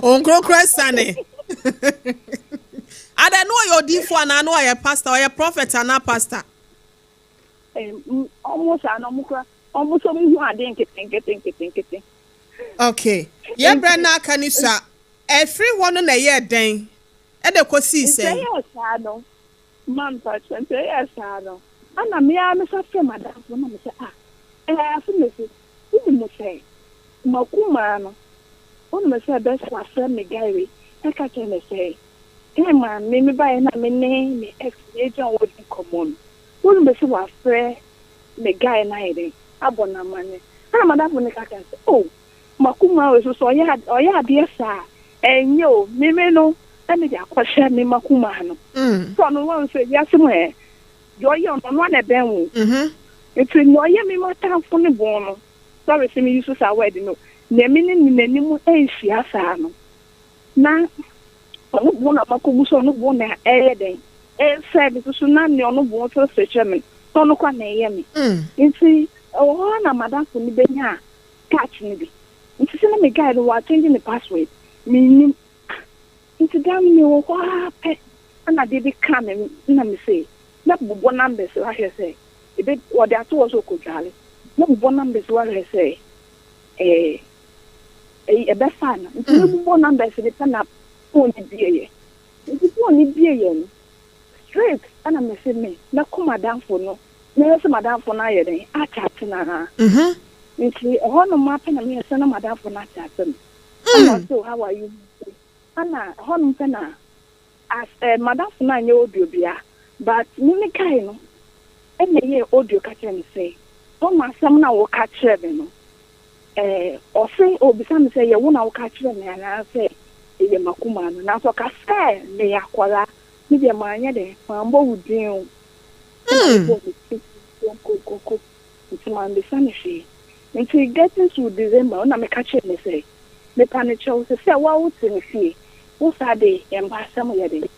Honhom Kronkron asiane. Adɛn na ɔyɛ odiifo anaa na ɔyɛ pastor ɔyɛ prophet anaa pastor? Ɔmo saa na ɔmo kura ɔmo sɛ ɔmo hu ade nkete nkete nkete nkete. Okay. Yɛ brɛ na aka ni sua. Ɛfiri hɔ no na ɛyɛɛ dɛn? Ɛde kɔsii Nti sɛn? ɛyɛɛ saa no, ma mpakyɛ, nti ɛyɛɛ saa no, ɛna me ara me sa frɛ m'adamfo na me sɛ ah, ɛɛ afe mesi, wonim sɛ m'akumaa no, wonim sɛ bɛs wafrɛ me guy wei, ɛka kyerɛ me sɛ, time a me me baeɛ na me ne me ex yɛgyina hɔ redi nkɔmmɔ no, wonim sɛ wafrɛ me guy no ayɛ dɛn, abɔ no amanneɛ. Ɛna m'adamfo no ka kyerɛ me sɛ, oh, M'akoma wei so sɛ ɔyɛ ad ɔyɛ adeɛ saa a, ɛnyɛ o, me me no na mede akɔhyɛ me m'akoma ano. Sɛ ɔno wahu sɛ wiase mu ɛ, deɛ ɔyɛ ɔno, ɔno ara na ɛbɛn wo. Nti nea ɔyɛ me m'atamfo no bon no, sorry sɛ me use saa word no, nea me ne no n'anim nhyia saa no, na ɔno bon na makɔgu so, ɔno bon na ɛyɛ dɛn, ɛresɛe me nso so na nea ɔno bon seresere kyerɛ me no, na ɔno koraa na ɛyɛ me. Nti ɛwɔ hɔ ara na m'adamfo no bɛnyaa touch no bi. Nti sɛ na me guy no w'achange ne password, mennim. Ah, nti da no mewɔ hɔ ara pɛ na adeɛ bi kaa me na mese mɛbobɔ numbers ahwɛ sɛ ebe wɔde ato hɔ sɛ ɔkɔdwale. Mɛbobɔ numbers ahwɛ sɛ ɛɛ ɛyi ɛbɛfa ana. Nti mebobɔ numbers no pɛ na phone no bieeɛ. Nti phone no bieeɛ no straight ɛna mese me mɛkɔ m'adamfo no mɛhwɛ sɛ m'adamfo no ayɛ dɛn akyate no anaa. Nti ɛhɔnom ara pɛ na mehwɛ sɛ na m'adamfo no akyate me. Ɛna ɔse oh how are you ɛna ɛhɔnom pɛ na As eh madamfo no anyɛ audio bia but me me guy no ɛna ɛyɛɛ audio ka kyerɛ me sɛ woahu asɛm no a woka kyerɛ me no eh ɔse ɔbisa me sɛ ɛyɛ wo na woka kyerɛ me anaa sɛ ɛyɛ makumaa no nanso ɔka sɛ meyɛ akwadaa me deɛ manyɛ dɛn mambɔ wo din o ɛna mebɔɔ me ti konkonkonko nti mambisa no hwee nti getting to December na meka kyerɛ no sɛ Mepa no kyɛw, sesɛ woa wo te me fie, wo saa de yɛn ba asɛm yɛ den,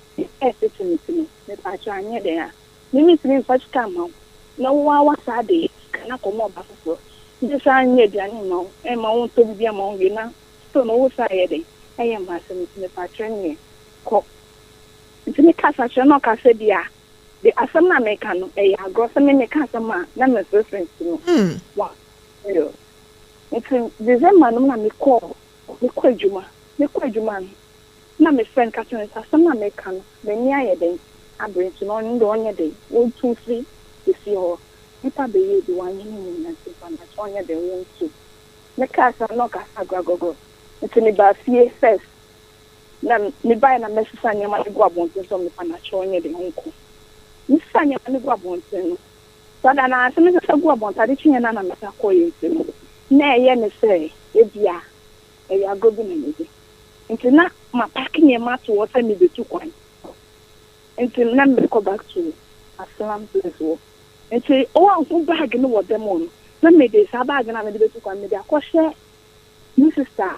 ɛɛtete me ti no, mepa kyɛw anyɛ dɛn a, me mentumi mfa sika mma wo, na wo ara woasaa de sika no akɔma ɔba foforɔ, me nsan nyɛ aduane mma wo, mma wo ntɔ biribi ama wo nwie na still no wo saa yɛ den, ɛyɛ mma asɛm nti mepa kyɛw neɛ kɔ. Nti me kasa kyerɛ no na ɔka sɛ bia de asɛm no a meka no ɛyɛ agorɔ, sɛ me meka asɛm a na meseresere nti no wa real. Ntsi December no na mekɔɔ mekɔ edwuma, mekɔ edwuma no nna me frɛ no ka kyerɛ no sɛ asɛm no a mereka no m'enyi ayɛ dɛn aber ntsi no ɔno de ɔnyɛ dɛn wontu mfir efie hɔ, nyimpa bɛyɛɛ bi wɔannyɛ no enyimnya ntsi mfa no akyɛ ɔnyɛ dɛn wontu. Mekaa saa na ɔkasa agorɔagorɔ ntsi mebaa fie first na mebae na mɛsesa nneɛma no gu abɔntsen sɛ ɔmfa no akyɛ ɔnyɛ dɛn ɔnkɔ. Mesesaa nneɛma no gu abɔntsen no Saa da no ara, sɛ mesesa guu abɔnten, ade kyeeɛ no ara na mesan kɔeɛ nti no, na ɛyɛ me sɛ ebia ɛyɛ agorɔ bi na medi. Nti na mapake nneɛma ato hɔ sɛ merebɛtu kwan. Nti na merekɔ back to Aslam place hɔ. Nti wɔanhu bag no wɔ dɛm hɔ no, na mede saa bag no a mede bɛtu kwan no, mede akɔhyɛ me sister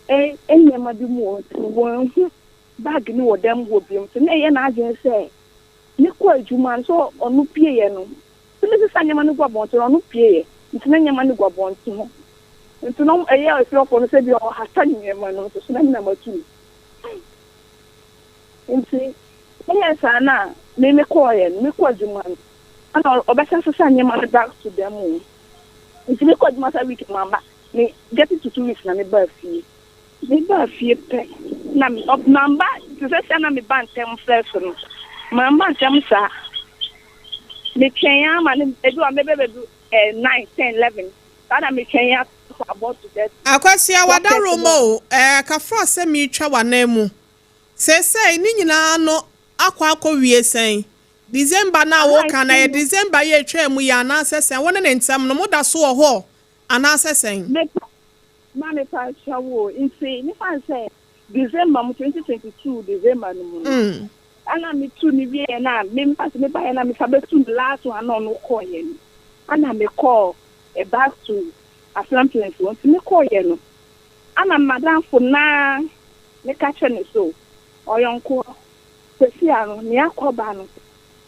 nneɛma bi mu wɔ hɔ. Nti wɔanhu bag no wɔ dɛm hɔ bio. Nti na ɛyɛ n'adwene sɛ Mekɔɔ adwuma no, sɛ ɔno pieeɛ no, sɛ mesesa nneɛma no gu abɔnten no, ɔno pieeɛ, nti na nneɛma no gu abɔnten hɔ. Nti na ɛyɛ afiewfoɔ no sɛ bi a ɔhata nneɛma no nso so na me na matu no. Nti ɛyɛɛ saa na me mekɔeɛ no, mekɔɔ adwuma no, ɛna ɔbɛsan sesa nneɛma no back to them o. Nti mekɔɔ adwuma saa week no mamba, me getting to 2 weeks na mebaa fie. Mebaa fie pɛ na mamba te sɛ sɛ na meba ntɛm first no, mamba ntɛm saa. Metwɛn ara ma no ebi wɔ hɔ a mɛba bɛdu eh, 9, 10, 11 saa na metwɛn ara kɔ abɔ to 30, Akwasia 12:30 w'adaworoma no. o, ɛɛ kafra sɛ meretwa w'anan mu. Seesei ne nyinaa no akɔ akɔwie sɛn? December no a Aha woka no, nti ɛyɛ no. December yi a ɛtwaa mu yi anaasɛ sɛn? Wo ne ne ntam no, moda so wɔ hɔ anaasɛ sɛn? Mepa Ma mepa kyɛw o, nti mefa no sɛ December mu, 2022 December no mu no, ɛna metu no wieɛ na me mefa sɛ mebaeɛ na mefa bɛtu no last one na ɔno kɔeɛ no, ɛna mekɔɔ back to Asram Plains hɔ, nti mekɔeɛ no, ɛna madamfo naa meka kyerɛ no so, ɔyɔnkoɔ, sɛsi a no, nea akɔba no,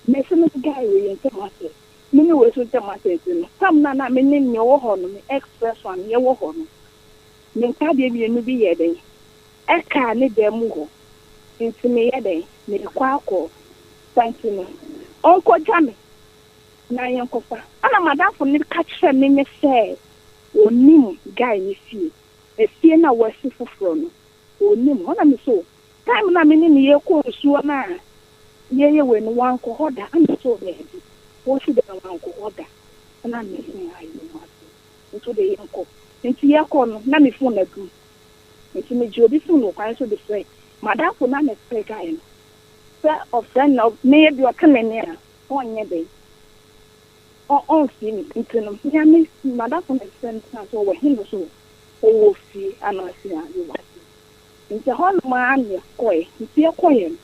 mese me guy wei yɛn ntam asɛ, me ne wei nso ntam asɛ nti no, tam no a na me ne nea ɔwɔ hɔ no, me ex first one, yɛwɔ hɔ no, me ntaadeɛ mmienu bi yɛɛ dɛn? Ɛkaa ne dan mu hɔ. Nti meyɛ dɛn? Merekɔ akɔ fa nti no, ɔnkɔgya me na yɛnkɔfa. Ɛna m'adamfo no ka kyerɛɛ me ne sɛ ɔnim guy no fie, efie no a wasi foforɔ no, ɔnim hɔ. Ɛna me so, time no a me ne no yɛkɔ nsuo no a yɛyɛ wei no, wankɔ hɔ da. Ɛna me so, daabi, wɔsi dɛn wankɔ hɔ da. Ɛna me se, ayi mate. Nti wode yɛnkɔ. Nti yɛkɔ no, na me phone adum. Nti megyee obi phone wɔ kwan so de frɛɛ m'adamfo no a na ɛfrɛ guy no sɛ ɔfrɛ no na meyɛ bi ɔte me nne a ɔnyɛ dɛn ɔmfii me. Nti no me a me m'adamfo no frɛ no sɛ ɔwɔ he no so ɔwɔ fie anaasɛ a yɛwɔ ase. Nti ɛhɔnom ara na yɛkɔe. Nti yɛkɔeɛ no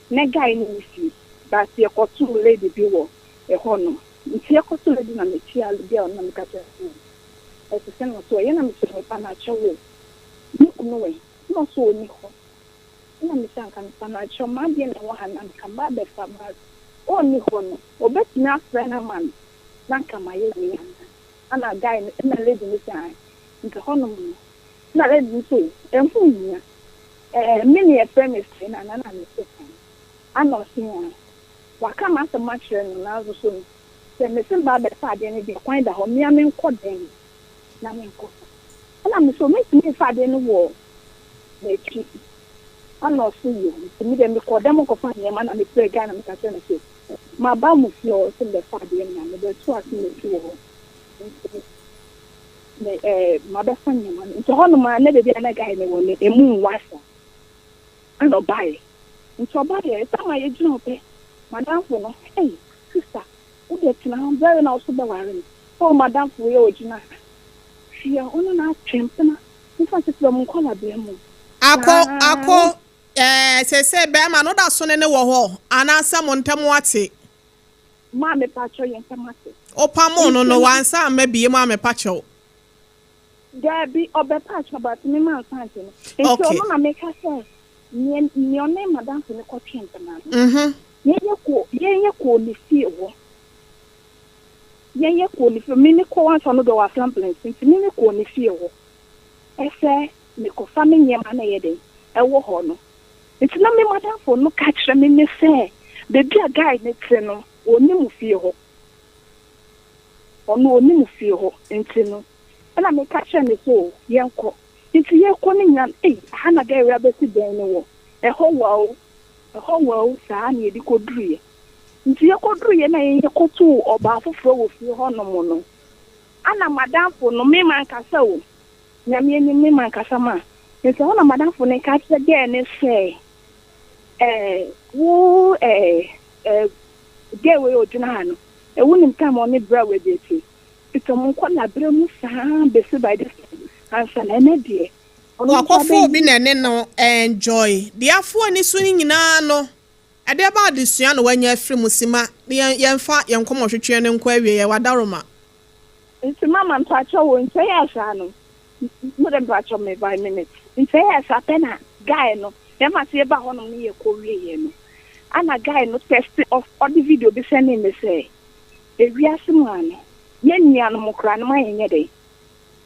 na guy no wɔ fie but yɛkɔtoo lady bi wɔ ɛhɔnom. Nti yɛkɔtoo lady na mekyia girl no na meka kyerɛ no sɛ ɛte sɛn na ɔse ɔyɛ na mese mepa no akyɛw o me kunu ɛ na ɔse ɔnni hɔ na mese anka mepa no akyɛw m'adeɛ na ɛwɔ ha no anka mba abɛfa but ɔnni hɔ no ɔbɛtumi afrɛ no ama me na anka mayɛ wei anaa ɛna guy no ɛna lady no se ae nti hɔnom no na lady no se o ɛho nhia ɛɛ me ne yɛfrɛ me sɛn anaa na mese ae ana ɔse ae Waka m'asɛm akyerɛ no, nanso so no, sɛ mese meba abɛfa adeɛ no deɛ, kwan da hɔ, me ara menkɔ dan mu na menkɔfa. Ɛna mese, o, mentumi mfa adeɛ no wɔ m'akyi. Ɛna ɔse, yo. Nti me deɛ mekɔɔ dan mu kɔfaa nneɛma na mefrɛɛ guy na meka kyerɛɛ no sɛ, maba mo fie hɔ sɛ mebɛfa adeɛ no na mebɛto ase m'akyi wɔ hɔ. Nti me ɛɛ mabɛfa nneɛma no. Nti hɔnom ara na baabi a na guy no wɔ no, emu nwa saa. Ɛna ɔbaeɛ. Nti ɔbaeɛ, time a yɛgyina hɔ pɛ, m'adamfo no, ei, sister, wo deɛ tena hɔ, berɛ na wo so bɛware me. Oh, m'adamfo wei a ɔgyina ha, hwɛ, ɔno na atwe mpena, mefa no sɛ firi wɔn nkwadaa-berɛ mu Ako, saa. ako, eh, seesei bɛɛma no da so ne no wɔ hɔ, anaasɛ mo ntam ate? Maa mepakyɛw, yɛn ntam ate. Wopamoo no Nti no, no. wansan amma biem ammɛpakyɛw? Daabi, ɔbɛpa akyɛw but me mansan angye no. Nti Okay. ɔno na meka sɛ neɛ neɛ ɔne madamfo no kɔtwe mpena no, yɛn yɛ kɔɔ yɛn yɛ kɔɔ ne fie hɔ. Yɛn yɛ kɔɔ ne fie me me kɔɔ ansa ɔno deɛ ɔwɔ Aflamplant nti me me kɔɔ ne fie hɔ ɛsɛ mekɔfa me nneɛma na ɛyɛ dɛn ɛwɔ hɔ no. Nti na me madamfo no ka kyerɛ me me sɛ baabi a guy no te no ɔnnim fie hɔ. Ɔno ɔnim fie hɔ nti no ɛna meka kyerɛɛ no sɛ o yɛnkɔ. Nti yɛkɔ no nyinaa no ei aha na girl yi abɛsi dan no wɔ, ɛhɔ wa o, ɛhɔ wa o saa na yɛde kɔduruiɛ. Nti yɛkɔduruiɛ na yɛn yɛkɔtoo ɔbaa foforɔ wɔ fie hɔ nom no, ɛna madamfo no, me mankasa o, Nyame anim me mankasa ma, nti ɛhɔ na madamfo no ka kyerɛ girl no sɛ ɛɛ wo ɛɛ ɛɛ girl wei a ɔgyina ha no, Eh wonim time a ɔne bra wei date? Fiti ɔmo nkɔla berɛ mu saa besi by this time ansa na ɛnɛ deɛ ɔno nso Wakɔfa obi abɛyi. na ɛne no enjoy. Deɛ afoa ani so no nyinaa no, ɛdeɛ ba adesua na wanya afiri mu? Sima na yɛmfa yɛn nkɔmmɔtwetweɛ no nkɔ awieɛ. Wadaroma. Nti mama mpakyɛw o nti ɛyɛɛ saa no mo de mpakyɛw me by minute nti ɛyɛɛ saa pɛ na guy no yɛma se yɛba hɔnom no yɛkɔ wieɛ no ana guy no text ɔde video bi sɛnee me sɛ ewiase mu a no yɛn nuanom koraa no ma yɛnyɛ dɛn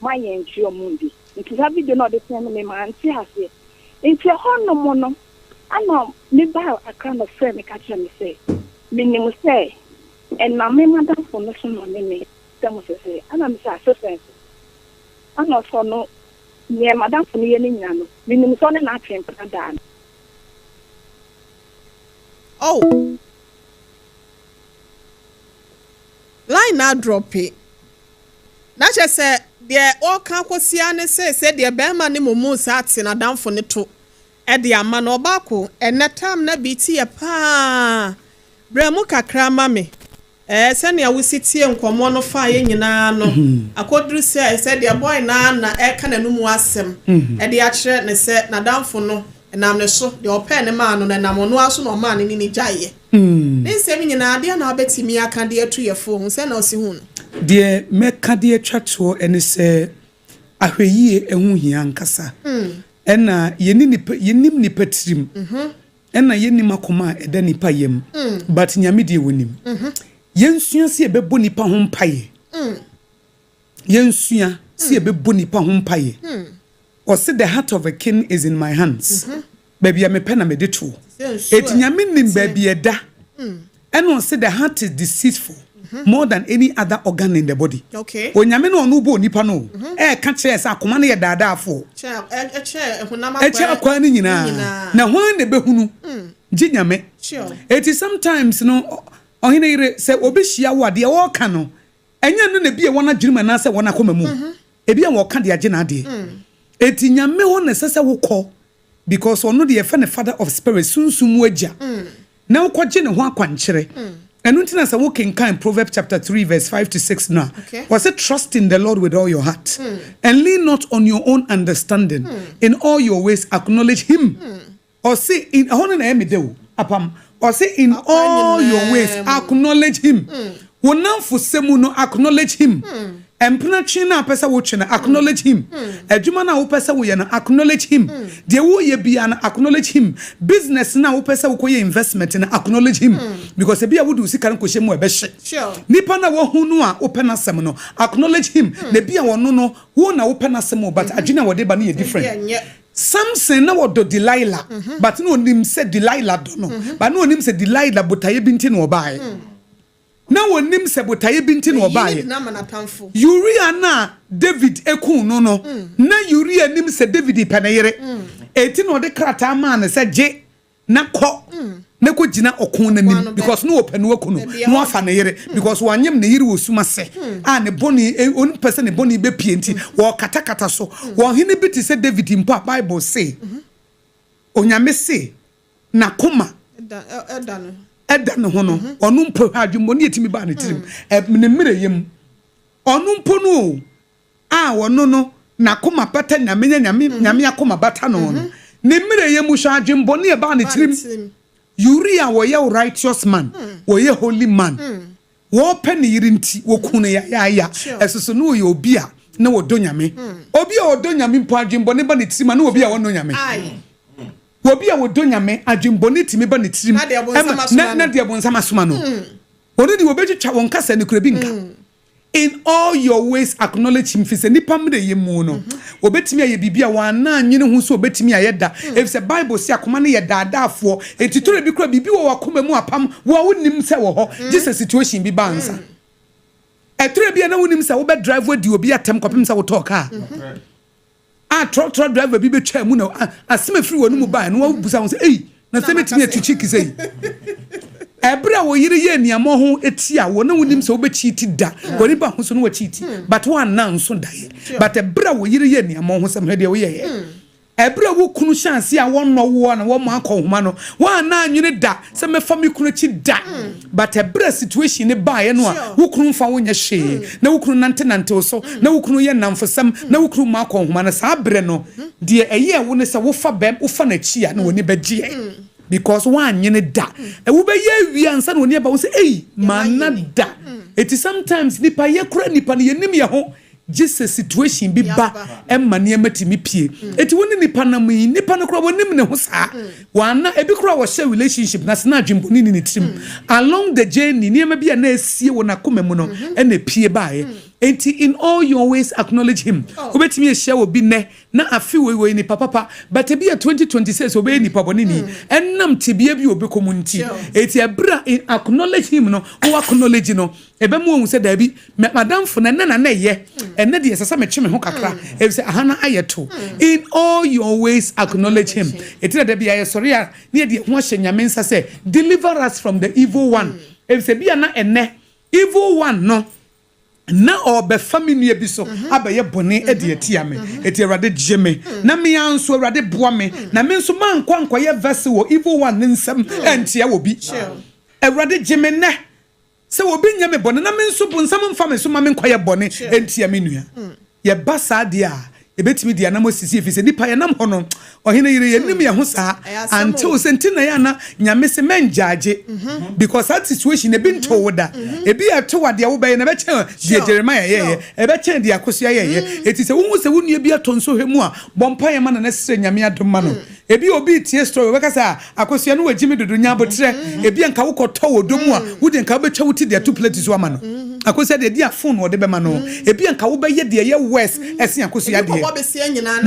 ma yɛngye ɔmo ndi nti saa video no a ɔde sɛnee me mante aseɛ nti ɛhɔ nom no ana me baa Accra na ɔfrɛɛ me ka kyerɛɛ me sɛ menim sɛ ɛnam me madamfo no so na ɔne me sɛ mo sese ana me sɛ ase sɛn so ana ɔsɛ ɔno neɛ madamfo no yɛ no nyina no menim sɛ ɔne no atwe mpena daa no. Oh. Line no adrɔpe. Na kyerɛ sɛ deɛ ɔreka akɔsi ara ne sɛ sɛ deɛ barima no mmom saa te n'adamfo no to de ama no. Ɔbaako, ɛnnɛ tam na bi te yɛ paa. Brɛ mu kakra ma me. Ɛɛ, sɛnea wosi tie nkɔmmɔ no faeɛ nyinaa no, akɔduru sɛ sɛdeɛ boy no ara na ɛreka n'anomu asɛm de akyerɛ no sɛ n'adamfo no nam ne so, deɛ ɔpɛɛ no maa no no, ɛnam ɔno ara so na ɔmaa no ne no gyaeɛ. Ne nsɛm nyinaa, deɛn na wobɛtumi aka de atu yɛn fo ho? Sɛn na wosi hu no? Deɛ mɛka de atwa toɔ ne sɛ, ahwɛyie ho hia ankasa. Ɛna yɛnni nipa, yɛnnim nipa tirim. Ɛna yɛnnim akoma a ɛda nipa yam but Nyame deɛ ɔnim. Yɛnsua sɛ yɛbɛbɔ nipa ho mpaeɛ. Yɛnsua sɛ yɛbɛbɔ nipa ho mpaeɛ. Ɔse the heart of a king is in my hands. Baabi a mepɛ na mede toɔ. Eti Nyame nim baabi ɛda. Ɛna ɔse the heart is deceitful more than any other organ in the body. Onyame no a ɔno bɔɔ nipa no o, ɛɛka kyerɛ yɛ sɛ akoma no yɛ daadaafoɔ. Ɛkyɛ akwaa no nyinaa. Na hwan na ɛbɛhunu? Gye Nyame. Eti sometimes no, ɔhene yere, sɛ obi hyia wo a, deɛ ɔɔka no, ɛnyɛ ɛno na ebia ɛwɔ n'adwene mu anaasɛ ɛwɔ n'akoma mu o. Ebia ɔɔka de agye n'adeɛ. Eti Nyame hɔ na ɛsɛ sɛ wokɔ because ɔno deɛ yɛfrɛ no father of spirit, sunsum mu agya, na wokɔgye ne ho akwankyerɛ. Ɛno nti na sɛ wokenkan Proverbs chapter 3 verse 5 to 6 no a, ɔse trust in the Lord with all your heart and lean not on your own understanding, in all your ways acknowledge him. Ɔse in, ɛhɔ no na ɛyɛ me dɛ o, apam. Ɔse in all your ways acknowledge him. Wo nnamfosɛm mu no, acknowledge him. Mpena twe no a wopɛ sɛ wotwe no, acknowledge him. Adwuma no a wopɛ sɛ woyɛ no, acknowledge him. Deɛ woreyɛ biara no, acknowledge him. Business no a wopɛ sɛ wokɔyɛ investment no, acknowledge him. Because ebia wode wo sika no kɔhyɛ mu a, ɛbɛhye. Nipa no a woahu no a wopɛ n'asɛm no, acknowledge him. Na ebia ɔno no, wo na wopɛ n'asɛm o, but adwene a wɔde ba no yɛ different. Samson na ɔdɔ Delilah, but na onim sɛ Delilah dɔ no, but na onim sɛ Delilah botaeɛ bi nti na ɔbaeɛ. Na onim sɛ botaeɛ bi nti na ɔbaeɛ. Uria no a David kuu no no, na Uria nim sɛ David pɛ ne yere. Enti na ɔde krataa maa no sɛ gye na kɔ na kɔ gyina ɔko no anim because na ɔpɛ no aku no na wafa ne yere because wanyem ne yere wɔ sum ase a ne bɔne ɔmpɛ sɛ ne bɔne bɛpie nti wɔkatakata so. Ɔhene bi te sɛ David mpo a Bible se Onyame se n'akoma ɛda ne ho no ɔno mpo hwɛ adwemmɔne a ɛtumi baa ne tirim ne mmerɛyɛ mu ɔno mpo no o a ɔno no n'akoma bata Nyame na Nyame Nyame akoma bata no no, ne mmerɛyɛ mu hwɛ adwenbɔne a ɛbaa ne tirim. Uria wɔyɛ righteous man, wɔyɛ holy man, wɔpɛ ne yere nti wɔku no yayaaya, ɛsoso na ɔyɛ obi a na ɔdɔ Nyame. Obi a ɔdɔ Nyame mpo adwenbɔne ba ne tirim a na obi a ɔnnɔ Nyame. Obi a ɔdɔ Nyame adwenbɔne tumi ba ne tirim ɛma na deɛ bonsam asoma no. Ɔno deɛ ɔbɛtwitwa wɔn kasa no kura bi nka. In all your ways acknowledge him, efisɛ nnipa mmerɛyɛ mu no, wɔbɛtumi ayɛ biribi a wɔn annwene ho sɛ wɔbɛtumi ayɛ da, efisɛ Bible se akoma no yɛ daadaafoɔ, enti tɔrɔ bi koraa biribi wɔ w'akoma mu apam wo a wonnim sɛ wɔ hɔ, gye sɛ situation bi ba ansa. Ɛtɔrɔ bi a na wonnim sɛ wobɛ drive adi obi atɛm kɔpem sɛ wotɔɔ kaa. A trɔtrɔ driver bi bɛtwaa mu na asɛm a ɛfiri wɔn mu baeɛ no wɔbusa ho sɛ, Ei, na sɛ mɛtumi atu kyiki sɛ yi? Ɛberɛ a wo yere yɛ aniammɔ ho tia wo na wonim sɛ wobɛkyiiti da, w'ani ba ho so na wakyiiti, but woanna nso daeɛ. But ɛberɛ a wo yere yɛ aniammɔ ho sɛm, hwɛ deɛ woyɛeɛ. Ɛberɛ a wo kunu hyɛ aseɛ a wɔnnɔ woɔ na wɔmmɔ akɔnhoma no, woanna annwene da sɛ mɛfa me kunu akyi da. But ɛberɛ a situation no baeɛ no a wo kunu mfa wo nyɛ hwee, na wo kunu nantenante wo so, na wo kunu yɛ nnamfosɛm, na wo kunu ma akɔnhoma no, saa berɛ no, deɛ ɛyɛɛ wo ne sɛ wofa bɛm, wofa n'akyi a na w'ani bɛgyeɛ because woannye no da. Wobɛyɛ awie ansa na w'ani aba wo sɛ ei, manna da. Enti sometimes nipa yɛkora nipa no yɛnnim yɛn ho. Gye sɛ situation bi ba ma nneɛma tumi pue. Enti wo ne nipa nam yi, nipa no koraa wɔnim ne ho saa. Wɔana, ebi koraa wɔhyɛ relationship no ase na adwemmɔne nni ne tirim. Along the journey, nneɛma bi a na asie wɔ n'akoma mu no na epue baeɛ. Enti in all your ways acknowledge him. Wobɛtumi ahyia obi nnɛ na afe wei wɔyɛ nipa papa, but ebia 2026 ɔbɛyɛ nipa bɔneni ɛnam tebea bi a ɔbɛkɔ mu nti. Enti ɛberɛ a in acknowledge him no, wo acknowledge no, Ɛbɛma wahu sɛ, Dabi, m'adamfo no, ɛnnɛ na na ɛyɛ. Ɛnnɛ deɛ, ɛsɛ sɛ metwe me ho kakra, efisɛ aha no ayɛ to. In all your ways acknowledge him. Enti na da biara yɛsɔre a, na yɛde yɛn ho ahyɛ Nyame nsa sɛ, Deliver us from the evil one. Efisɛ ebia na ɛnnɛ, evil one no, na ɔrebɛfa me nua bi so abɛyɛ bɔne de atia me. Enti Awurade gye me, na me ara nso, Awurade boa me, na me nso mankɔ ankɔyɛ vessel wɔ evil one no nsam antia obi. Awurade gye me nnɛ. Sɛ obi nyɛ me bɔne na me nso bonsam mfa me so ma menkɔyɛ bɔne ntia me nua. Yɛba saa deɛ a, yɛbɛtumi de yɛn anam asisi ɛfiri sɛ nnipa yɛnam hɔ no, ɔhene yere, yɛnnim yɛn ho saa until sɛ nti na yɛ a na Nyame se mɛngyaagye because saa situation no ebi ntoo wo da. Ebi a ɛto wo a deɛ wobɛyɛ no ɛbɛkyɛn deɛ Jeremiah yɛeɛ, ɛbɛkyɛn deɛ Akosua yɛeɛ. Enti sɛ wohu sɛ wo nua bi atɔ nsɔhwɛ mu a, bɔ mpaeɛ ma no na srɛ Nyame adom ma no. Ebia obi retie story, ɔbɛka sɛ, Ah, Akosua no wagyi me dodo, nya aboterɛ. Ebia nka wokɔtɔ wɔ dɔ mu a, wo deɛ nka wobɛtwa wo ti de ato plate so ama no. Akosua deɛ, ebia phone na ɔde bɛma no. Ebia nka wobɛyɛ deɛ ɛyɛ worse ɛsen Akosua deɛ.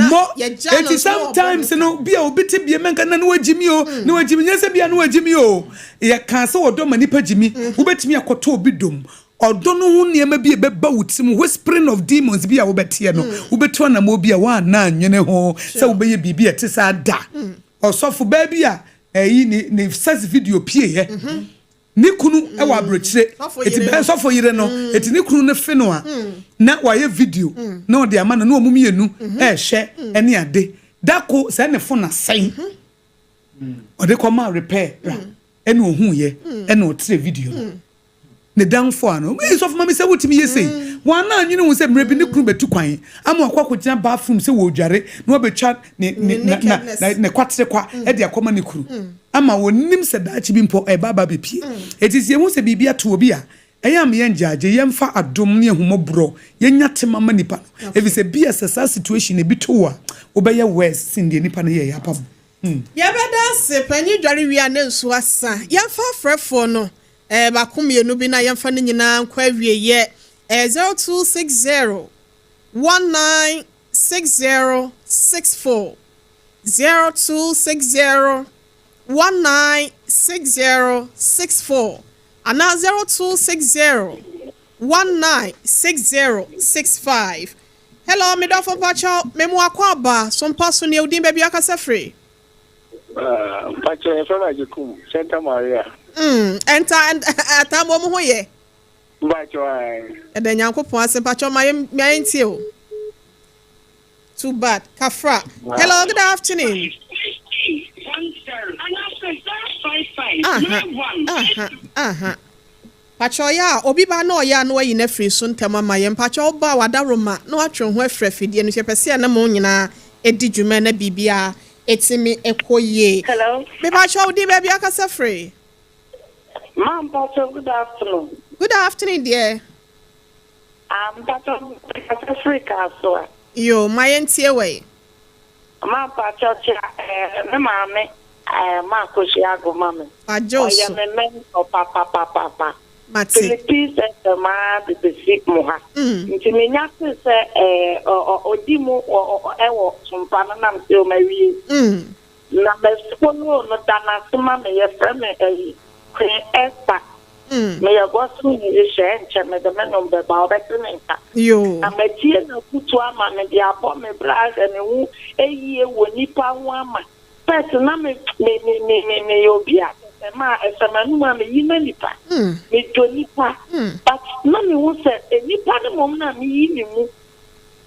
Mo, enti sometimes no, bia obi te bia mɛnka na na wagyi me o, na wagyi me, nyɛ sɛ bia na wagyi me o. Yɛkaa sɛ ɔdɔ ma nipa gyi me. Wobɛtumi akɔtɔ obi dɔ mu. Ɔdɔ no ho nneɛma bi a ɛbɛba wo tirim, whispering of demons bi a wobɛteɛ no, wobɛtu anammɔn bi a woanna annwene ho sɛ wobɛyɛ biribi a ɛte saa da. Ɔsɔfo baa bi a ɛyi ne ne sex video pieeɛ, ne kunu wɔ aburokyire, eti bɛn sɔfo yere no, eti ne kunu no fe no a, na wayɛ video na ɔde ama no na wɔn mmienu ɛrehwɛ ɛne ade. Dako sɛ ne fon asɛe, ɔde kɔmaa repair ra ɛna ohuiɛ ɛna ɔtrɛ video no. Ne damfo a no, Ei, sɔfo mame sɛ wotumi yɛ sei? Wanna annwene ho sɛ mmerɛ bi ne kunu bɛtu kwan ama wakɔ akɔgyina bathroom sɛ wɔredware na wabɛtwa ne ne na na na ne kwaterekwa de akɔma ne kunu ama ɔnnim sɛ daakye bi mpo ɛreba aba abɛpue. Enti sɛ yɛhu sɛ biribi ato obi a, Ɛyɛ a ma yɛngyaagye, yɛmfa adom ne ahummɔborɔ, yɛnya tema ma nipa no. Efisɛ bi a sɛ saa situation no bi to wo a, wobɛyɛ worse sen deɛ nipa no yɛeɛ apam. Hmm. Yɛbɛda ase, panyin dware wie a na nsuo asa. Yɛmfa afrɛfoɔ no eh, baako mmienu bi na yɛmfa ne nyinaa nkɔ awieɛ. Eh, 0260 1960 64 0260 1960 64 anaa 0260 1960 65. Hello, me dɔfo mpakyɛw, me mu akɔ aba, so mpa so nea odin baabi akasa firi? Ah, mpakyɛw yɛfrɛ no Agyekum, Santa Maria. Mm, ɛnta, ɛta mo ho yɛ. Mpakyɛw ae. Ɛda Nyankopɔn ase mpakyɛw ma yɛn ma yɛn tie o. Too bad. Kafra. Hello, good afternoon. Aha, aha, aha. Pakyɛ ɔyɛ a obi ba na ɔyɛ a na wayi no afiri so ntɛm ama yɛn. Pakyɛ woba a w'adaworoma na watwe wo ho afiri afidie no so. Yɛpɛ sɛ yɛne mo nyinaa di dwuma na biribiara ɛtumi kɔ yie. Hello. Mepakyɛ wo din baabi akasa firi? Ma mpakyɛ good afternoon. Good afternoon dear. Ah mpakyɛ mekasa firi Kasoa. Yoo ma yɛntie wai. Ma mpakyɛ kyea eh, me maame eh, ma Akosua Ago ma me. Wagye wo Ɔyɛ so. me mentor papapapapa. Mate. Philippines FM ara de besi mo ha. Nti menya tee sɛ eh, ɔ ɔ ɔdi mu wɔ ɔ ɔ ɛwɔ Sompa no na mese o mawie. Na me follow no da no ase ma me yɛfrɛ me ɛyi Queen Esther. Meyɛ gospel musician ɛnkyɛ mede me nnwom bɛba ɔbɛte me nka. Na matie n'afotuo ama me de abɔ me bra ahwɛ me ho yie wɔ nnipa ho ama first na me me me me me meyɛ obi a kyɛsɛ ma ɛsɛ m'anum a meyi ma nnipa medɔ nnipa but na mehu sɛ nnipa no mmom na meyi me mu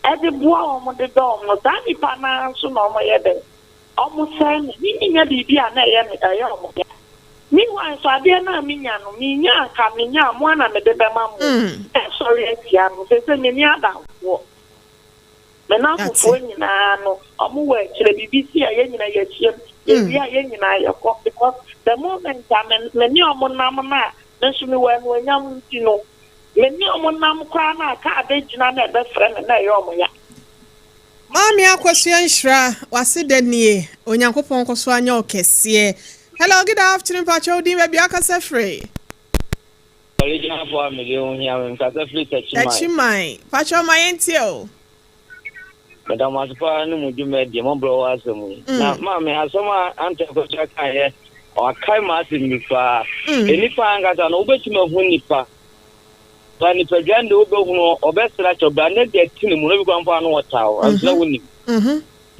ɛde boa wɔn de dɔ wɔn no saa nnipa no ara nso na wɔyɛ dɛn Wɔsɛe me. Minnya biribi a na ɛyɛ me ɛyɛ wɔn ya. Meanwhile nso adeɛ no a menya no, menya a anka menya a, mo ara na mede bɛma mo. Ɛsɔre atia me. Seesei menni adamfoɔ. Me nnamfofoɔ nyinaa no, wɔwɔ akyire. Biribi si a, yɛn nyinaa yɛhyiam. Yɛwie a, yɛn nyinaa yɛkɔ because the moment a me me ne wɔn nam no a, me nso mewɔ anuonyam nti no, me ne wɔn nam koraa no a, kaa bɛgyina na ɛbɛfrɛ me na ɛyɛ wɔn ya. Maame Akosua Nhyira w'aseda nie Onyankopɔn nkɔso anyɛ wo kɛseɛ Hello good afternoon mpakyɛ wo din baabi akasa firi. Original fo a mede ho hia me mekasa firi Takyiman. Takyiman mpakyɛ ma yɛntie o. Meda mo ase paa ne mo dwumadie mɔborɔ wɔ asɛm yi. Na maame asɛm a Ante Akosua kaeɛ wakae m'asɛm bi paa. Nnipa ankasa no wobɛtumi ahu nnipa Ba nipadua no de wobɛhunu ɔbɛsra kyɛw bra ne deɛ te ne mu no bi kora mpo a na wɔtaa wo nso na wonim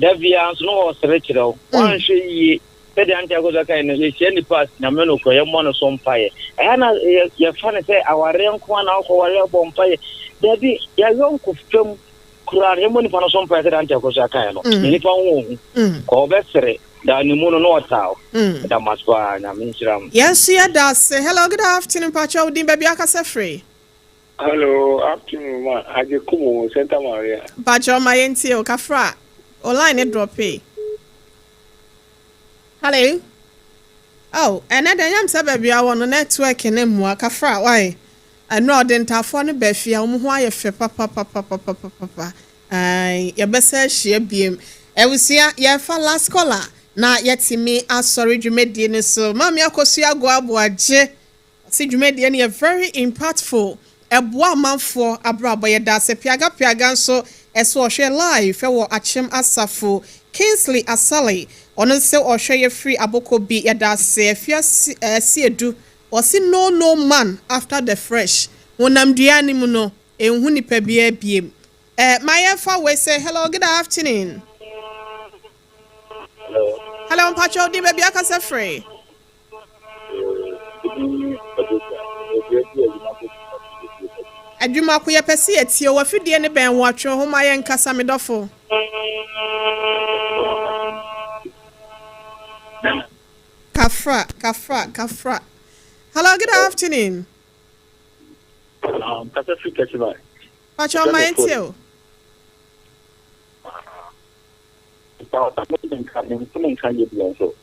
da biara nso na wɔsere kyerɛ wo woanhwɛ yie sɛdeɛ ante akɔsɔ kae no yɛhyia nipa a nyame no korɔ yɛmmɔ no so mpaeɛ ɛyɛ na yɛfa no sɛ awareɛ nko a na wokɔware abɔ mpaeɛ daabi yɛayɔnko fam koraa no yɛmmɔ nipa no so mpaeɛ sɛdeɛ ante akɔsɔ kae no na nipa ho ɔhu kɔ ɔbɛsere da ne mu no na ɔtaa wo. Meda mo ase paa, Nyame nhyira mo. Yɛn nso yɛda ase. Hello, good afternoon, mpakyɛ wo din baabi akasa firi? Hello, afternoon ma, Agyekum o, Santa Maria. Mpakyɛ ma yɛn tie o, kafra, o line ne drɔpee. Hello, oh, ɛnɛ deɛ ɛnyɛ me sɛ baabi a wɔ no network ne mmoa, kafra, why? Ɛno a ɔde ntaafoɔ no ba fie a wɔn ho ayɛ fɛ papapapapapapa. Ae, yɛbɛsan ahyia biom. Abusua, yɛrefa last caller na yɛatumi asɔre dwumadie no so. Maame Akosua Agoa Aboagye, ɔse dwumadie no yɛ very impactful, ɛboa amanfoɔ abrabɔ. Yɛda ase. Piaga Piaga nso ɛse ɔhwɛ live ɛwɔ Akyem Asafo. Kingsley Asale, ɔno nso ɔhwɛ yɛ firi Abokobi. Yɛda ase. Afia Asiedu, ɔse know no man after the fresh. Honamdua no mu no, Nhu nipa biaa biem. Eh ma yɛn fa wei sɛ hello good afternoon. Hello. Hello mpakyɛ wo din baabi akasa firi. Adwuma ko yɛpɛ sɛ yɛtie wo afidie no bɛn wo atwe wo ho ma yɛn nkasa me dɔfo. Kafra kafra kafra hello good afternoon. Kasa firi Techiman. Pakyɛ ɔma yɛn tie o. Nka me nka yɛ bi nso.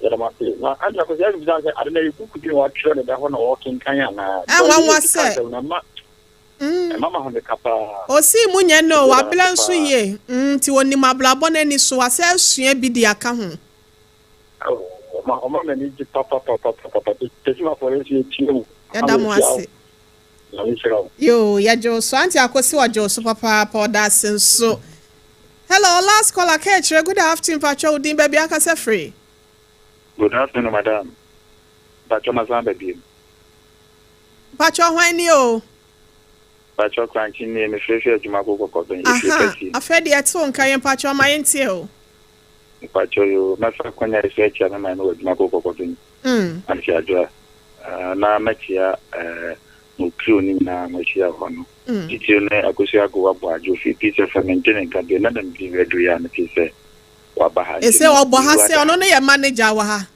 Yɛda mo ase. Na Auntie Akosua, yɛn bisa sɛ ade na yɛ book bi na wɔatwerɛ no da hɔ na wɔkenkan anaa? Ɛnwanwa sɛ. Na ɛma ɛma ma ahomeka paa. Osii mu nyɛ no, Yɛda ase wabla nso paa. yie. Nti onim abrabɔ no ani so, wasɛ asua bi de aka ho. Ɔma ɔma m'ani gye papapapapapa. Tɛsimafo nso yɛtie wo. Yɛda mo ase. Nyame nhyira wo. Yoo, yɛgye wo so. Auntie Akosi ɔgye wo so papaapa, ɔda ase nso. Hello, last caller, Kɛkyerɛ, good afternoon, mpakyɛ wo din, baabi akasa firi. Good afternoon, madam. Mpakyɛ masan ba biem. Mpakyɛ hwan ni o? Mpakyɛ Krankye nie, mefrɛfrɛ adwuma ko kɔkɔbɛn, efie Aha, kɛseɛ. afei deɛ ɛte wo nka yɛ mpakyɛ ma yɛntie o. Mpakyɛ yoo, mɛfa akwanya yi so akyia me maame wɔ adwuma ko kɔkɔbɛn. Auntie Adwoa, na mɛkyia mo crew no nyinaa mo ahyia wɔ hɔ no. Titiriw ne Akosua Agowa Boadwo fi Peace FM, mente ne nka bio, na na medi radio yi a metee sɛ waba ha nti Ese no, ɔbɔ ha mewu sɛ ada ɔno ha. no yɛ manager wɔ ha.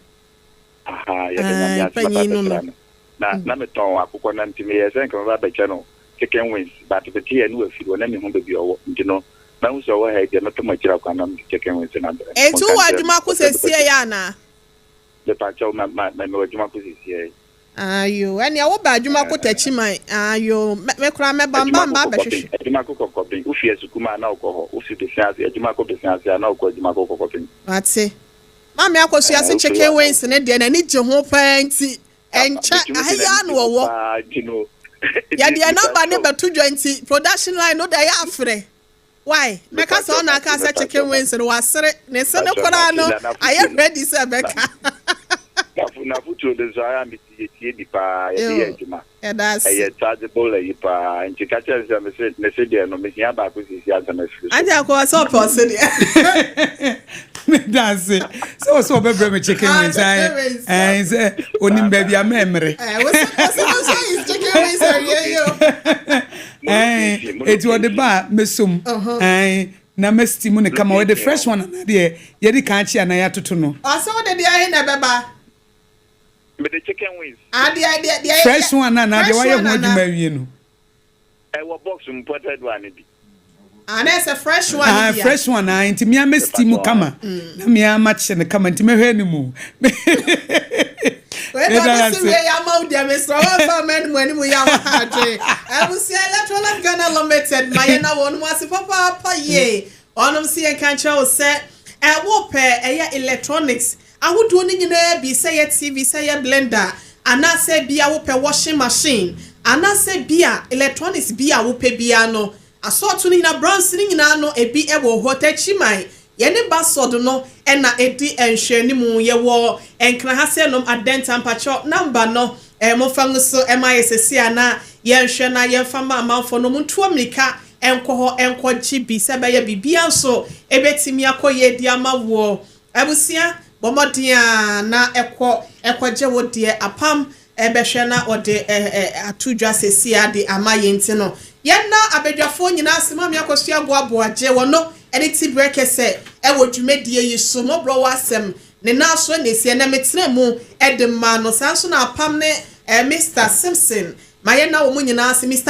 Aha, yɛda Nyame Ae, ase maba panyin no no. abɛsra no. Na na metɔn akokɔ nam nti meyɛɛ sɛ nka mɛba abɛkyɛ no chicken wings but meteeɛ no wafiri hɔ na menhu baabi a ɔwɔ nti no mahu sɛ ɔwɔ ha yi deɛ mɛtɔ mo akyiri akwan na mede chicken wings no abrɛ no. Enti Monka wowɔ nkyerɛ no adwuma ko ɔsɛ mepɛ sesie chicken. yi anaa? Mepakyɛw ma ma mewɔ adwuma ko sesie yi. Ayo, ɛnea woba adwuma ko takyiman. Ayo, me koraa mɛba mba Adwuma mba ko kɔkɔben, abɛhwehwɛ. adwuma ko kɔkɔben. Wofi Asukuma a na wokɔ hɔ, wofi Besia ase, adwuma ko Besia ase a na wokɔ adwuma ko kɔkɔben. Mate. Maame Akosua Ɛɛ se wofiri hɔ chicken a na wings ne deɛ n'ani gye ho paa nti ɛnkyɛ metumi aha de yi ara n'ani na gye ho ɔwɔ. paa nti no Yɛde nti yɛn nɔmba no mepakyɛw bɛto dwa nti production line no deɛ ɛyɛ afrɛ. Why? Mɛka sɛ mepakyɛw ɔna mate aka sɛ mepakyɛw chicken wings mate no wasere ne se no mepakyɛw koraa mate no na n'afotuo ayɛ no ready sɛ na ɛbɛka. n'afotuo no nso ayɛ a mete yɛtie bi paa yɛde yɛ Yo, adwuma yɛda ase. ɛyɛ chargeable ayi paa nti ka kyerɛ no sɛ mese mese deɛ no mehia baako sisi ansa mafiri so. Auntie Akosua sɛ ɔpɛ ɔse deɛ. Meda ase sɛ wɔ sɛ wɔbɛbrɛ me chicken Ah, wings chicken wings. ɛn sɛ onim baabi a mɛmmere. Eh, wose wose is chicken wings awie yi o. Ɛn eti ɔde ba a mɛsom ɛn na mɛsti mu ne kama ɔde fresh one anaa deɛ yɛde kan akyi anaa yɛatoto no. Ɔsɛ wode deɛ ahe na ɛbɛba? Mede chicken wings. Ah, deɛ deɛ deɛ Fresh one anaa deɛ fresh wayɛ one ho anaa? adwuma awie no. Ɛwɔ box imported one bi. Ah, na ɛsɛ fresh one Ah, bi a. fresh one ah, nti mea mɛsti mu kama na mea makye no kama nti mɛhwɛ anim. Wei Meda dɔ ne ase. si wei ama wo deɛ mesrɛ wɔmfa mma anim anim yɛ a waha adwene. Abusua Electrolab Ghana Limited ma yɛn na wɔn mu ase papaapa yie. Wɔnom si yɛn ka nkyerɛ wo sɛ ɛwɔ pɛ ɛyɛ electronics ahodoɔ no nyinaa bi, sɛ yɛ TV, sɛ yɛ blender, anaasɛ bi a wopɛ washing machine, anaasɛ bi a electronics bi a wopɛ biara no, asɔɔto no nyinaa, brands no nyinaa no ebi ɛwɔ hɔ. Takyiman yɛne Basɔd no ɛna ɛdi nhwɛnimu. Yɛwɔ Nkraha sɛ nom Adɛnta. Mpakyɛw number no momfa ngu so ɛma yɛ sɛsi a na yɛnhwɛ na yɛmfa ma amanfoɔ no montuo mmirika ɛnkɔ hɔ ɛnkɔgye bi sɛ ɛbɛyɛ biribia nso ɛbɛtumi akɔ yie di ama woɔ. Abusua, bɔ mmɔden a na ɛkɔ ɛkɔgye wo deɛ. Apam ɛbɛhwɛ na ɔde ɛ ɛ ato dwa sɛsi a de ama yɛn ti no yɛnna abadwafoɔ nyinaa ase. Maame Akosua Aboagye wɔ no ɛde ti berɛ kɛsɛ ɛwɔ dwumadie yi so, mmɔborɔ wɔ asɛm ne nan so na esi ɛnɛ metena mu ɛde ma no. Saa nso na Apam ne Mr Simpson ma yɛnna wɔn nyinaa ase. Mr.